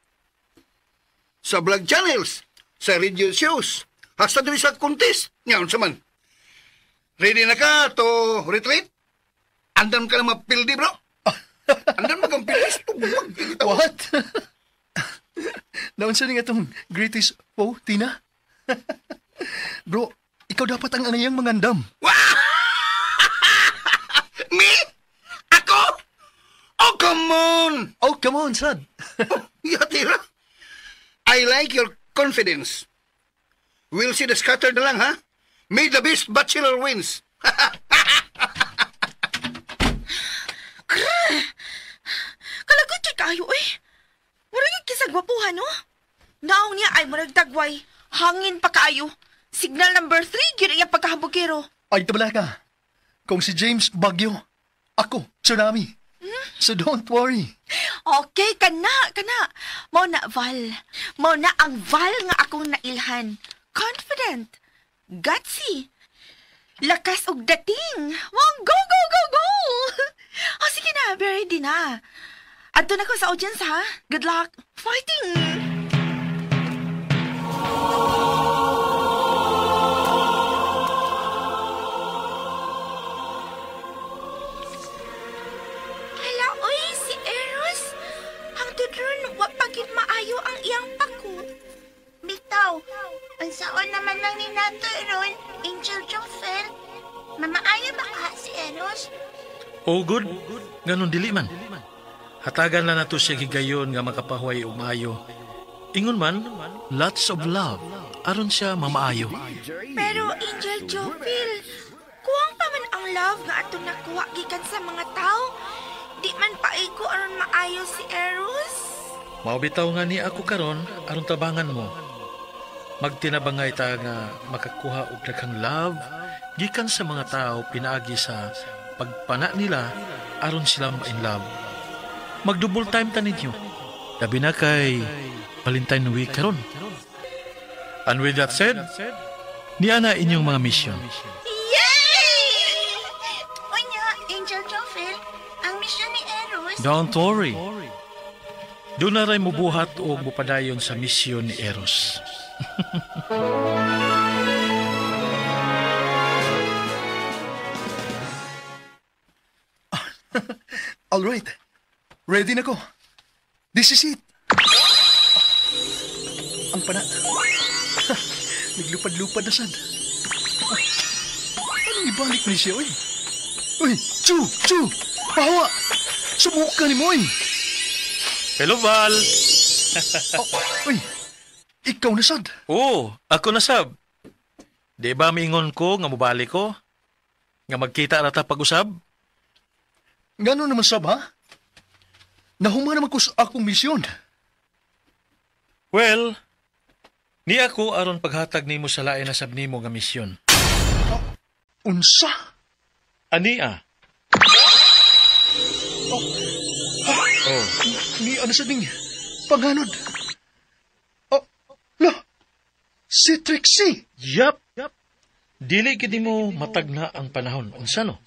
Sa vlog channels, sa radio shows, hasta diri sa contest. Ngayon sa man. Ready na ka to retreat? Andam ka na mapildi, bro. Andam magampildi. What? Naunsa ni nga itong greatest foe, Tina? Bro, ikaw dapat ang angayang mangandam. Me? Ako? Oh, come on! Oh, come on, sad. Yatira. I like your confidence. We'll see the scatter na lang, ha? May the best bachelor wins. Kalagot jud kaayo eh. Murag yung kisagwapuhan, no? Naong niya ay murag tagway. Hangin pa kaayo. Signal number 3, gyud ang pagkahambugero. Ay, tabala ka. Kung si James Bagyo, ako, tsunami. So don't worry. Okay, kana, kana. Mao na, Val. Mao na ang Val nga akong nailhan. Confident. Gutsy. Lakas og dating. Wow, go, go, go, go! Oh, sige na, be ready na. Adto na ko sa audience, ha? Good luck. Fighting! Hala, oy, si Eros. Hangtod ron, wa pa gyud maayo ang iyang pako. Bitaw, unsaon naman lang ni Nato ron, Angel Jofel. Mamaayo ba ka si Eros? Oh, good. Ganon dili man. Hatagan lang nato siya higayon nga makapahuway og maayo. Ingon man, lots of love. Aron siya mamaayo. Pero Angel Jofil, kuwang pa man ang love nga ato nakuha gikan sa mga tao. Di man paigo aron maayo si Eros. Mao bitaw nga ni ako karon aron tabangan mo. Magtinabangay ta nga makakuha og daghang love gikan sa mga tao pinaagi sa pagpana nila aron sila ma-in love. Mag-double time ta ninyo. Labi na kay Valentine Week karon. And with that said, niya na inyong mga mission. Yay! Unya, Angel Jofel, ang mission ni Eros... Don't worry. Doon na rin mubuhat o mupadayon sa misyon ni Eros. All right. Ready na ko. This is it. Ang pana. Naglupad-lupad na sad. Anong ibalik ni siya, oy? Uy, chu, chu! Pahawa! Sumuka ni mo, oy! Hello, Val! Oh, uy, ikaw na sad. Oo, ako na sab. Di ba mingon ko nga mubalik ko? Nga magkita rata pag-usab? Ngano naman sab, ha? Nahuma naman ko sa akong misyon. Well, ni ako aron paghatag nimo sa lain na sab nimo nga misyon. Unsa? Ania? Oh. Oh. Ni ano sa ding panganod? Oh, la. Si Trixie. Yup. Dili gid nimo matagna ang panahon. Unsa no?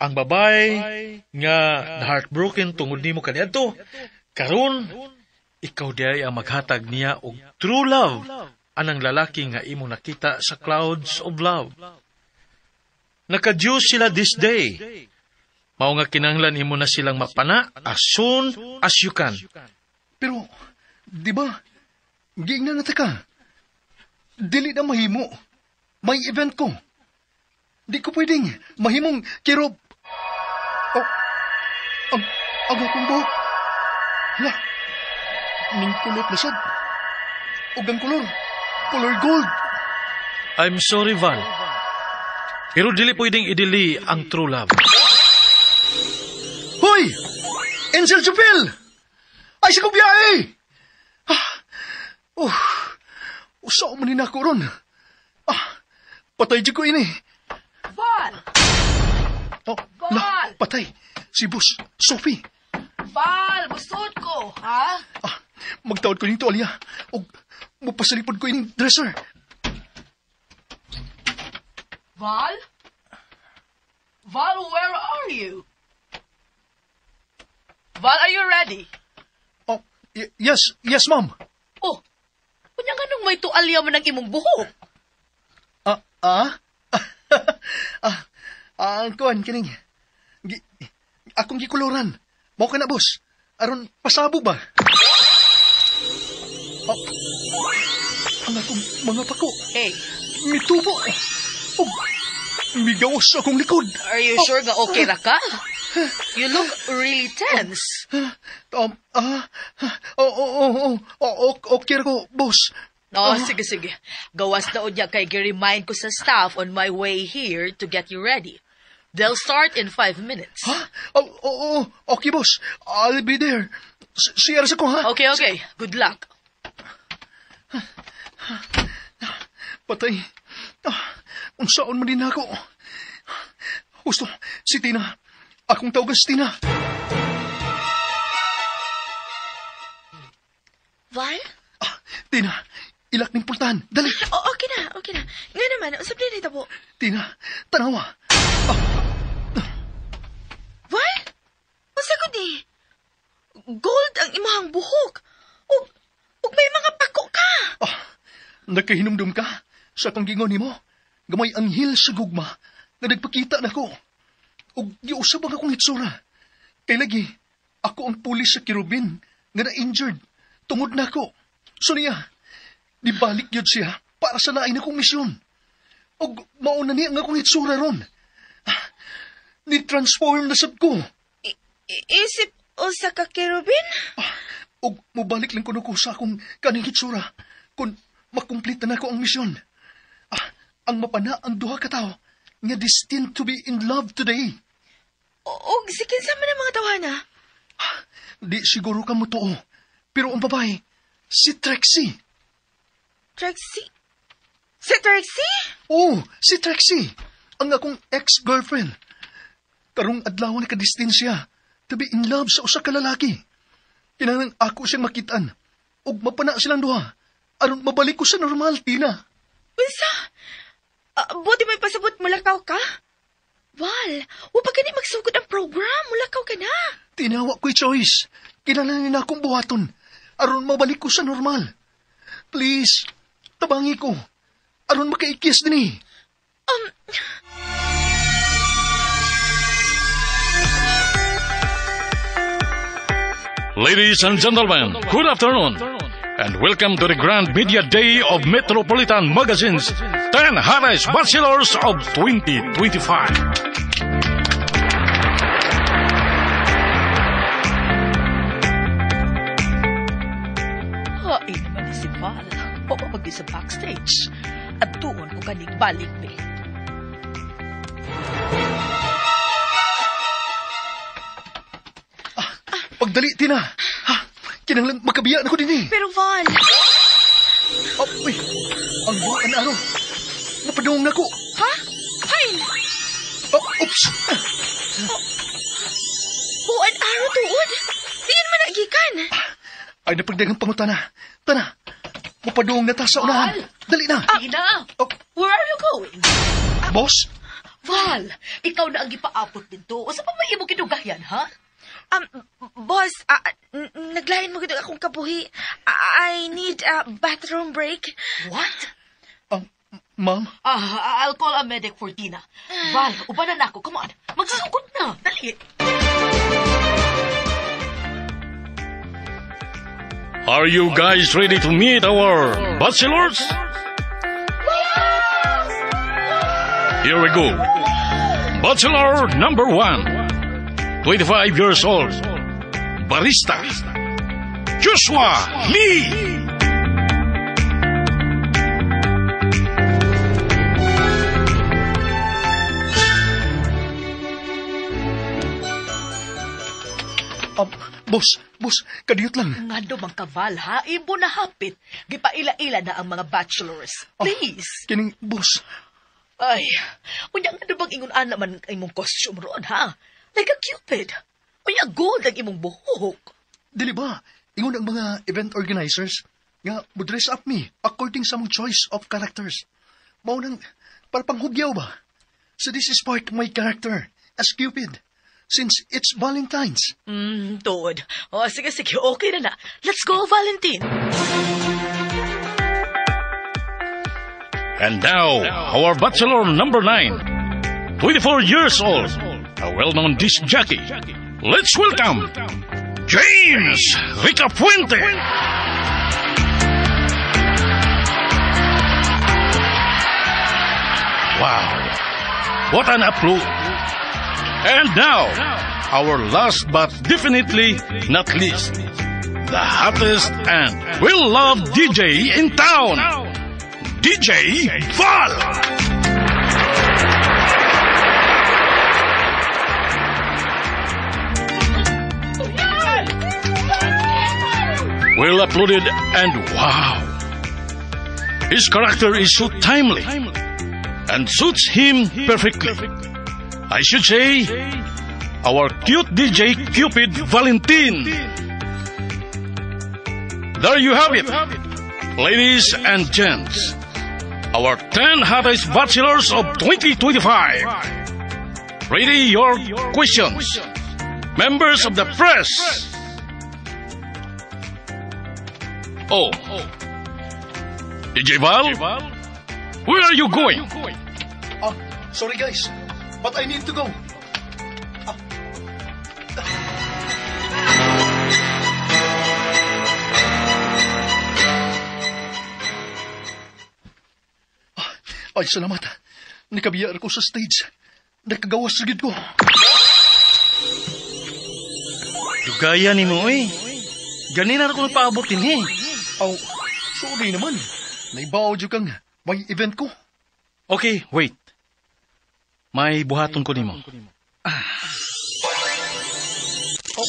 Ang babae nga na heartbroken tungod nimo kaniadto, karon ikaw diay ang maghatag niya og true love anang lalaki nga imong nakita sa clouds of love. Naka-due sila this day. Mao nga kinahanglan imo na silang mapana as soon as you can. Pero, di ba, giingnan na ta ka. Dili na mahimo. May event ko. Di ko pwedeng mahimong kirob. Oh, ang akong buhok. Hala, ning kulot na sad. Ug ang kolor, color gold. I'm sorry, Val. Pero dili pwedeng idili ang true love. Hoy! Angel Jupil! Ay, sa kubiyahe! Ah, oh, usaw man ni nako ron. Ah, patay dyan ko ini. Val! Oh, Val! La, patay. Si Boss, Sophie. Val, busod ko, ha? Ah, magtawad ko nito, Alia. Og mupasalipod ko ining dresser. Val? Val, where are you? Val, are you ready? Oh, yes, yes, ma'am. Oh, kunya nga nung may tualya man ang imong buhok. Ah? Kuan, kining. Akong gikuluran. Mao ka na, boss. Aron, pasabog ba? Oh, ang akong mga pako. Hey. Mitubo. Oh, migawas akong likod. Are you sure nga okay ra ka? You look really tense. Okay ra ko, boss. Oh, sige. Gawas na unya kay gi-remind ko sa staff on my way here to get you ready. They'll start in 5 minutes. Ha? Oh, okay, boss. I'll be there. Share sa ko, ha? Okay. Good luck. Patay. Unsaon man din ako. Gusto, si Tina. Akong tawagan si Tina. Val? Tina, ilak ning pultahan. Dali. Oh, okay na. Nga naman, usap din ito po. Tina, tanawa. Val? Unsa ko di? Gold ang imong buhok. Ug may mga pako ka. Nakahinumdum ka sa akong gingon nimo. Gamay anghel sa gugma nga nagpakita nako. Ug giusab ang akong hitsura. Kay lagi, ako ang pulis sa Kerubin nga na-injured tungod nako. So niya, nibalik yun siya para sa lain akong misyon. Ug mauna niya ang akong hitsura ron. Ni-transform na sab ko. Isip usa ka Kerubin? Ug mobalik lang kuno ko sa akong kaning hitsura kung makumplita na ko ang misyon. Ang mapana ang duha ka tawo nga destined to be in love today. Og si kinsa man ang mga tawhana? Di siguro ka mo tuo. Pero ang babae, si Trixie. Trixie? Si Trixie? Oo, si Trixie. Ang akong ex-girlfriend. Karong adlaw nakadestin siya to be in love sa usa ka lalaki. Kinahanglan ako siyang makitaan ug mapana silang duha aron mabalik ko sa normal, Tina. Unsa? Buti may pasabot mulakaw ka? Val, wa pa gani magsugod ang program. Mulakaw ka na. Tina, wa ko'y choice. Kinahanglan na akong buhaton aron mabalik ko sa normal. Please, tabangi ko aron makaikis dinhi. Ladies and gentlemen, good afternoon, and welcome to the Grand Media Day of Metropolitan Magazine's 10 Hottest Bachelors of 2025. Hain naman ni si Val. Oo, pag sa backstage. At tuon ko kanig balik, be. Pagdali, Tina. Ha? Kinahanglan makabiya na ko din eh. Pero Val... Oh, uy, ang buwan araw. Napadung na ko. Ha? Hain! Oh, oops! Oh, buwan araw tuod? Diyan man nagikan. Ay, napagdagang pangutana. Tana, mapadung na ta sa unahan. Val! Dali na. Tina! Oh. Where are you going? Boss? Val, ikaw na ang gipaapot dito. Usa pa may imo kidugayan, ha? Boss, naglain mo gid akong kabuhi. I need a bathroom break. What? Ma'am? I'll call a medic for Tina. Val, ubanan ako. Come on. Magsusukot na. Dali. Are you guys ready to meet our bachelors? Yes! Here we go. Bachelor number 1, 25 years old, barista, Joshua Lee. Boss, kadiyot lang. Ngano bang kaval, ha? Ibo na hapit. Gipaila-ila na ang mga bachelors. Please. Kining, boss. Ay, unya ngano bang ingon ana man ang imong costume roon, ha? Like a cupid. Unya gold ang imong buhok. Dili ba? Ingon ang mga event organizers nga mo dress up me according sa mong choice of characters. Mao nang para panghugyaw ba? So this is part of my character as Cupid. Since it's Valentine's. Tuod. O, sige, sige. Okay na na. Let's go, Valentine. And now, our bachelor number 9, 24 years old, a well-known disc jockey. Let's welcome James Ricafuente. Wow, what an upload. And now, our last but definitely not least, the hottest and well-loved DJ in town, DJ Val! Well uploaded and wow! His character is so timely and suits him perfectly. I should say, our cute DJ Cupid Valentin. There you have it, ladies and gents. Our 10 hottest bachelors of 2025. Ready your questions. Members of the press. Oh. DJ Val, where are you going? Sorry guys, but I need to go. Ay, salamat. Nakabiyar ko sa stage. Nakagawas sa gid ko. Dugaya ni mo, eh. Ganina na ko nagpaabot din, eh. Oh, sorry naman. Naibaw dyan kang may event ko. Okay, wait. May buhaton ko nimo. Oh,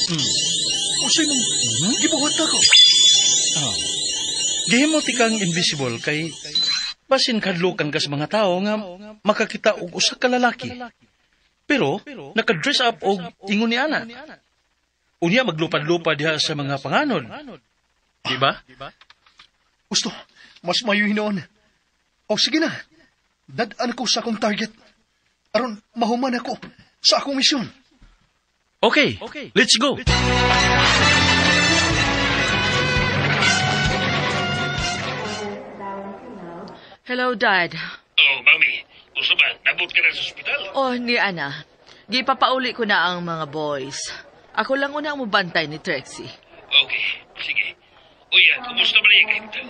usay mong gibuhat na ko. Oh. Gihimo ti kang invisible kay basin kadlukan ka sa mga tao nga makakita og usa ka lalaki. Pero naka-dress up og ingon ni ana. Unya maglupad-lupad diha sa mga panganod. Di ba? Gusto, mas mayo hinoon. O sige na, dad-an ko sa akong target. Aron mahuman ako sa akong misyon. Okay, let's go. Hello, Dad. Oh, Mami. Gusto ba? Nabot ka na sa ospital? Oh, ni Ana. Gipapauli ko na ang mga boys. Ako lang una ang mubantay ni Trixie. Okay, sige. Uy, kumusta ba niya kahimtang?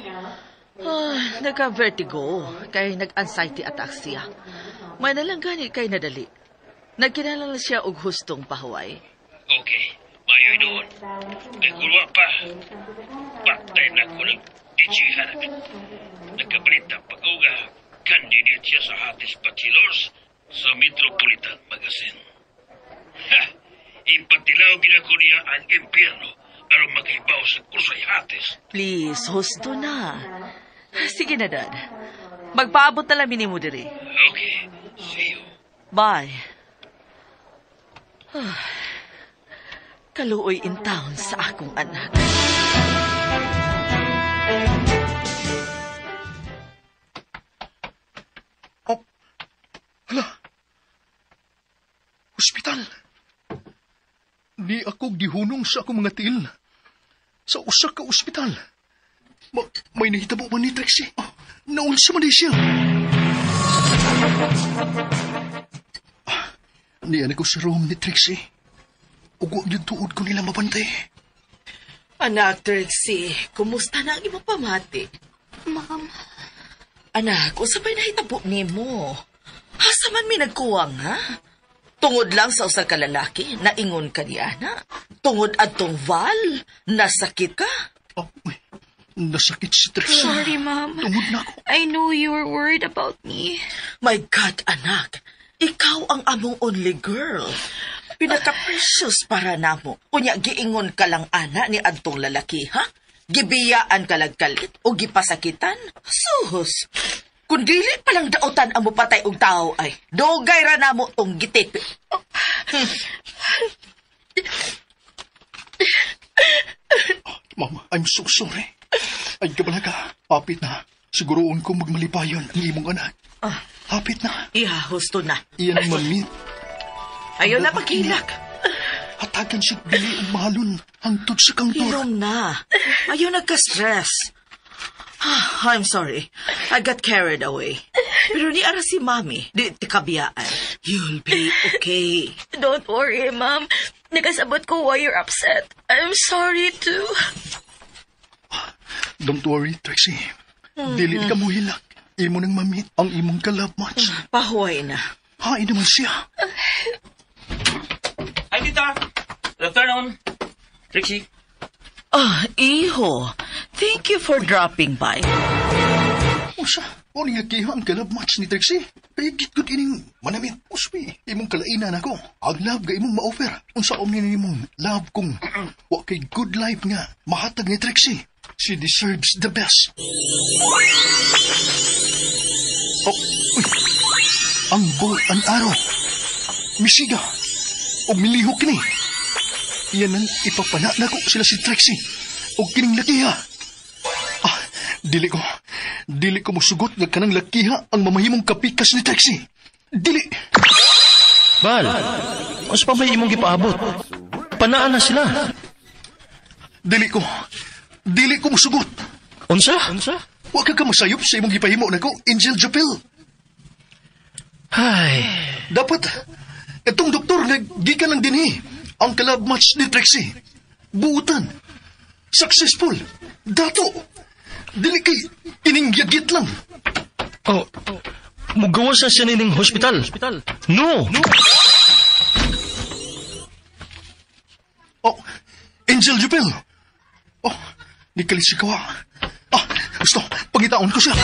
Nagka-vertigo. Kay nag-anxiety attack siya. May nalang gani kay nadali. Nagkinala siya og hustong pahuway. Okay, mayoy doon. Kay kulwa pa. Part-time na ko ng DJ Hanak. Nagkabalita pag-uga, candidate siya sa hottest bachelors sa Metropolitan Magazine. Ha! Impatilaw ginako niya ang impyerno aron makahibaw sa kusay hates. Please, husto na. Sige na, Dad. Magpaabot na lang minimo diri. Okay, see you. Bye. Kaluoy in town sa akong anak. Oh, hala. Hospital. Ni ako gihunong sa akong mga tiil. Sa usa ka ospital. May nahitabo man ni Trixie. Oh, naunsa man di siya. Niyan ako sa room ni Trixie. Ug wa gyud tuod ko nila mabantay. Anak, Trixie, kumusta na ang imong pamati? Ma'am. Anak, unsa pa'y nahitabo nimo? Asa man mi nagkuwang, ha? Tungod lang sa usa ka lalaki, naingon ka ni ana. Tungod adtong Val, nasakit ka? Oh, uy, nasakit si Trixie. Sorry, Ma'am. Tungod na ako. I know you were worried about me. My God, anak. Ikaw ang among only girl. Pinaka-precious para namo. Unya, giingon ka lang, ana, ni adtong lalaki, ha? Gibiyaan ka lagkalit o gipasakitan? Sus! Kung dili palang daotan ang mupatay og tao ay, dugay ra namo tong gitipi. Ma'am, I'm so sorry. Ay, kabala ka. Hapit na. Siguroon ko magmalipayon ang imong anak. Hapit na. Iha, husto na. Iyan ang mamit. Ayaw na paghilak. Hatagan siya bili og mahalon hangtod sa kangtor. Hilom na. Ayaw nagka-stress. I'm sorry. I got carried away. Pero ni ara si Mami, di tikabiyaan. You'll be okay. Don't worry, Ma'am. Nakasabot ko why you're upset. I'm sorry too. Don't worry, Trixie. Dili ka mo hilak. Imo nang mamit ang imong ka-love match. Pahuway na. Hain naman siya. Hi, tita. Good afternoon. Trixie. Ah, iho. Thank you for dropping by. Usa, o nga kiha ang ka-love match ni Trixie. Kaya gitgud ining manamit. Uswi, imong kalainan ako. Ang love ga imong ma-offer. Unsa om ni imong love kung wa kay good life nga mahatag ni Trixie. She deserves the best. Oh, uy. Ang bow and arrow. Misiga. O milihok kini. Iyan ang ipapana nako sila si Trixie. O kining lakiha. Ah, dili ko musugot nga kanang lakiha ang mamahimong kapikas ni Trixie. Dili. Bal, unsa pa may imong gipaabot? Panaan na sila. Dili ko musugot. Unsa? Wa ka masayop sa imong gipahimo nako, Angel Jopel. Ay. Dapat itong doktor naggikan lang dinhi ang ka-love match ni Trixie. Buutan. Successful. Dato. Dili kay ining yagit lang. Oh, mugawas na siya nining hospital. No! Oh, Angel Jupel. Oh, nikalis si kawa. Ah, gusto, pangitaon ko siya.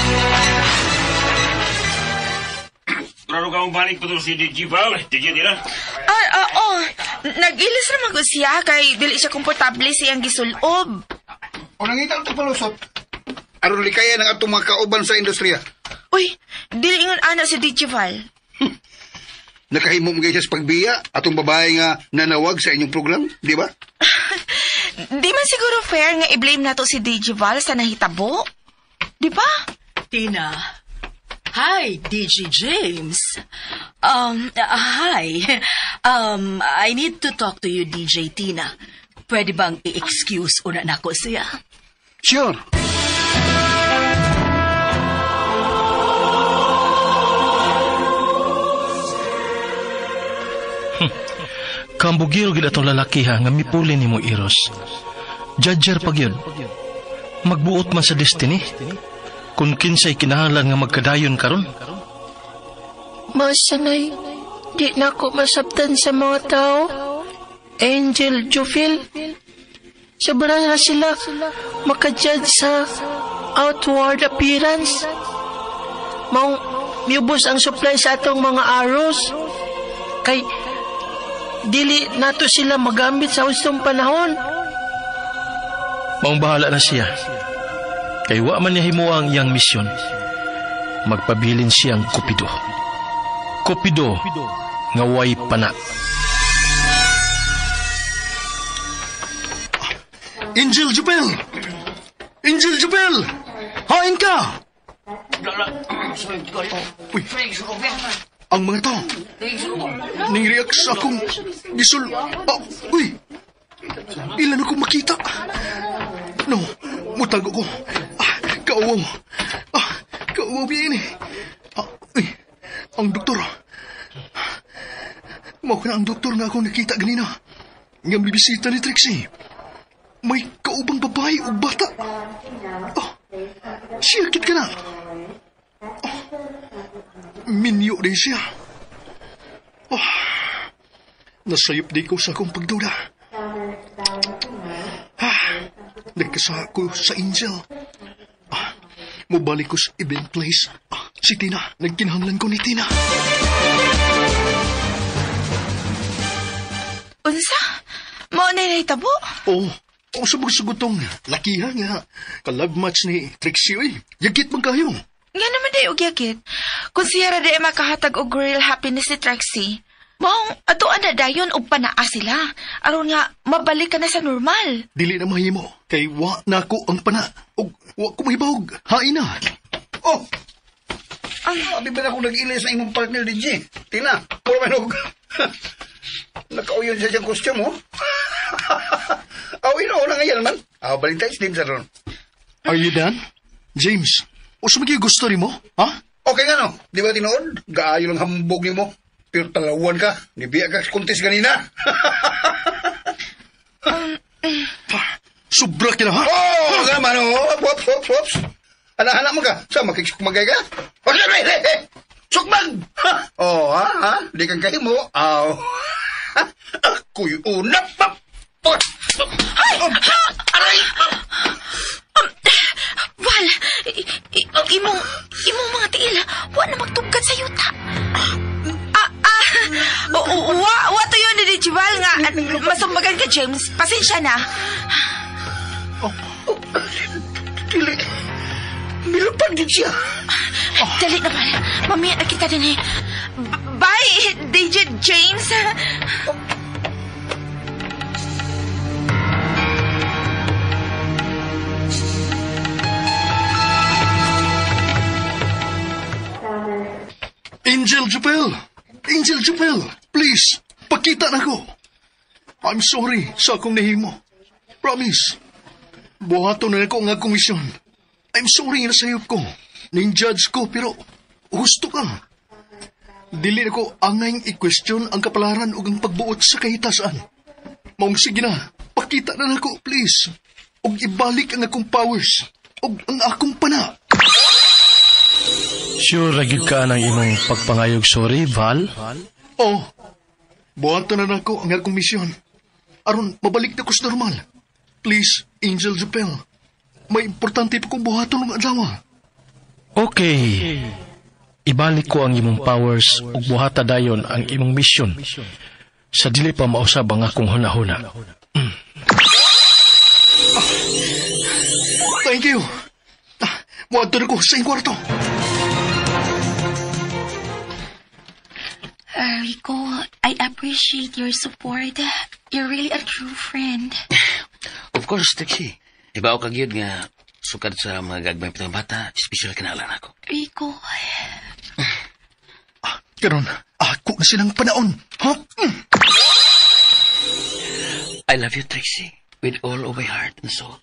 Klaro ka mong balik pa si DJ Val. DJ nila. Ah, oo. Nag-ilis naman ko siya kay dili siya komportable siyang gisulob. O nangita ang palusot. Aron likaya ng atong mga kauban sa industriya. Uy, dili ingon ana si DJ Val. Nakahimo mo sa pagbiya atong babae nga nanawag sa inyong program, di ba? Di man siguro fair nga i-blame nato si DJ Val sa nahitabo. Di ba? Tina. Hi, DJ James. Hi. I need to talk to you, DJ Tina. Pwede bang i-excuse una nako siya? Sure. Kambugiro gid atong lalaki ha nga mipuli nimo Eros. Judger pag yun. Magbuot man sa destiny. Kung kinsay kinahanglan nga magkadayon karon. Masanay, di na ko masabtan sa mga tao. Angel Jofil. Sobra na sila makajudge sa outward appearance. Maong miubos ang supply sa atong mga arrows. Kay dili nato sila magamit sa hustong panahon. Maong bahala na siya. Kay wa man niya himuha ang iyang misyon. Magpabilin siyang Kupido. Kupido nga way pana. Angel Jupel! Angel Jupel! Hain ka! Uy, ang mga tao. Ning react sa akong gisul... Oh, uy! Ilan ako makita? No, mutago ko. Ah, kauwaw. Ah, kauwaw biya ini. Ah, uy, ang doktor. Mao na ang doktor nga akong nakita ganina. Nga bibisita ni Trixie. May kaubang babae o bata. Oh, siyakit ka na. Oh, minyo din siya. Oh, nasayop di ko sa akong pagduda. Ah, nagkasa ko sa Angel. Ah, mubalik ko sa event place. Ah, si Tina, nagkinahanglan ko ni Tina. Unsa? Mao na nahitabo? Oo. Oh, sabog-sugotong lakiha nga. Ka-love match ni Trixie, oy. Yagit man kayo. Nga naman day og yagit. Kung siya ra day makahatag og real happiness ni Trixie, maong atuan na dayon og panaa sila. Aron nga mabalik ka na sa normal. Dili na mahimo. Kay wa na ko ang pana. Og wa ko mahibawog. Hain na. Oh! Abi ba na akong nag-ilay sa imong partner, DJ? Tina, puro man og... Nakauyon sa siyang costume, oh. Aw, ino na ngayon man. Aw, Valentine's Day sa ron. Are you done? James, usa man gusto nimo? Ha? Okay nga no. Di ba tinuod? Gaayo lang hambog nimo. Pero talawan ka. Nibiya ka sa kuntis ganina. Sobra ka na, ha? Oh, nga man, oh. Whoops, whoops, whoops. Ana-ana mo ka. Sa makiksukmagay ka? O, hey, hey, hey. Sukmag! Oh, ha? Ha? Di kang kahimo. Aw. Ako'y una pa. Ay! Aray! Val, imong mga tiil, wa na magtugkad sa yuta. Wa to yun ni Val nga. Masumbagan ka, James. Pasensya na. Dili. Nilupad din siya. Dali na, Val. Mamaya na kita din eh. Bye, DJ James. Angel Jupel! Angel Jupel! Please, pakita na ko. I'm sorry sa akong nahimo. Promise. Buhaton na ko ang akong misyon. I'm sorry na sayop ko. Ning judge ko, pero husto ka. Dili na ko angayng i-question ang kapalaran ug ang pagbuot sa kahitasan. Maong sige na, pakita na nako, please. Ug ibalik ang akong powers. Ug ang akong pana. Sure, ragid ka ng imong pagpangayog sorry, Val? Oh, buhaton na nako ang akong misyon. Aron, mabalik na ko sa normal. Please, Angel Jupel. May importante pa kong buhaton ng adlaw. Okay. Ibalik ko ang imong powers ug buhata dayon ang imong misyon. Sa dili pa mausab ang akong hunahuna. Thank you. Muadto na ko sa iyong kwarto. Rico, I appreciate your support. You're really a true friend. Of course, Trixie. Ibaw ka gyud nga sukad sa mga gagmay pa bata, special kinalan ako. Rico. Karon, ako na silang panaon. Ha? I love you, Trixie, with all of my heart and soul.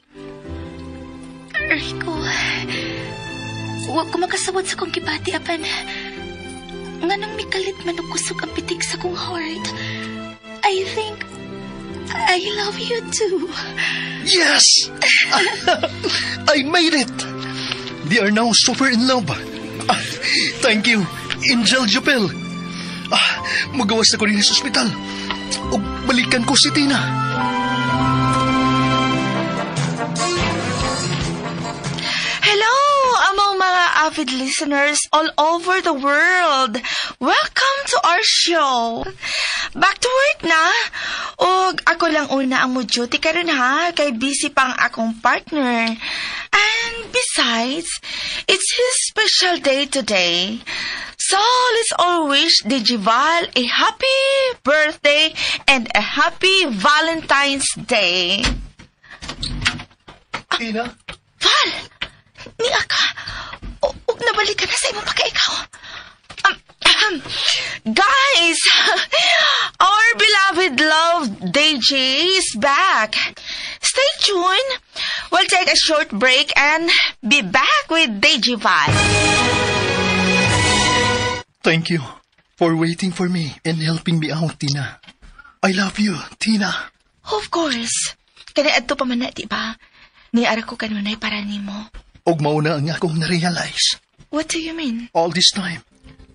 Rico, huwag ko makasawad sa kong gibati, apan. Nganong mikalit man og kusog ang pitik sa kong heart. I think I love you too. Yes! I made it! They are now super in love. Thank you, Angel Jupel. Magawas na ko rin sa ospital. O balikan ko si Tina. Hello, among mga avid listeners all over the world. Welcome to our show. Back to work na. Og ako lang una ang mo-duty karon ha, kay busy pang akong partner. And besides, it's his special day today. So let's all wish Digival a happy birthday and a happy Valentine's Day. Tina? Val! Niya ka! Ug nabalik ka na sa imong pagkaikaw. Guys, our beloved love DJ is back. Stay tuned. We'll take a short break and be back with DJ Val. Thank you for waiting for me and helping me out, Tina. I love you, Tina. Of course. Kani adto pa man na, di ba? Niara ko kanunay para nimo. Og mauna ang akong na-realize. What do you mean? All this time,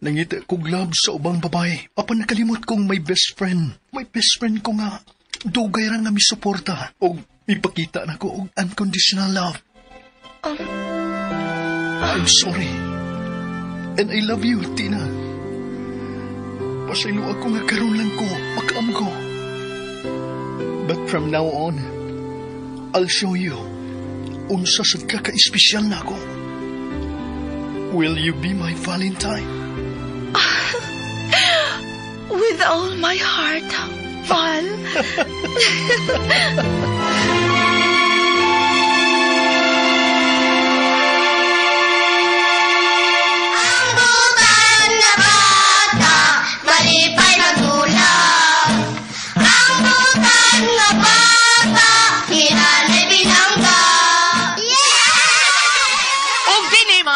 nangita kog love sa ubang babae. Apan nakalimot kong may best friend. May best friend ko nga. Dugay ra nga misuporta. Og ipakita na ko og unconditional love. I'm sorry. And I love you, Tina. Pasaylo ako nga karon lang ko, makaamgo. But from now on, I'll show you unsa sad ka ka-espesyal na ako. Will you be my Valentine? With all my heart, Val. Ang butan na bata, malipay magulap.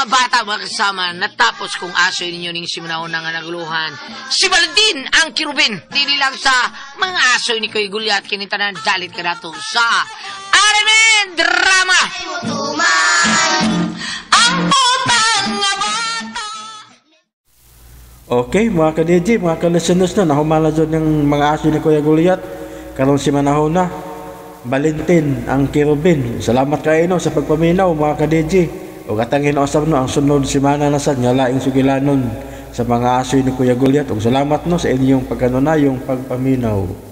Mga bata, mga kasama, natapos kong aso ninyo ning simunaon nga naguluhan. Si Valentin ang kirubin. Dili lang sa mga aso ni Kuya Gulyat, kinitanan dalit ka nato sa RMN Drama! Ang putang nga bata! Okay, mga ka-DJ, mga ka-listeners na, nahuman na dyan ng mga aso ni Kuya Goliath. Karon si manahon na, Valentin ang Kirubin. Salamat kayo no, sa pagpaminaw mga ka-DJ. O katangin usab no, ang sunod simana na sad nga laing sugilanon sa mga aso ni Kuya Goliath. Ug salamat no sa inyong pagkanunayong pagpaminaw.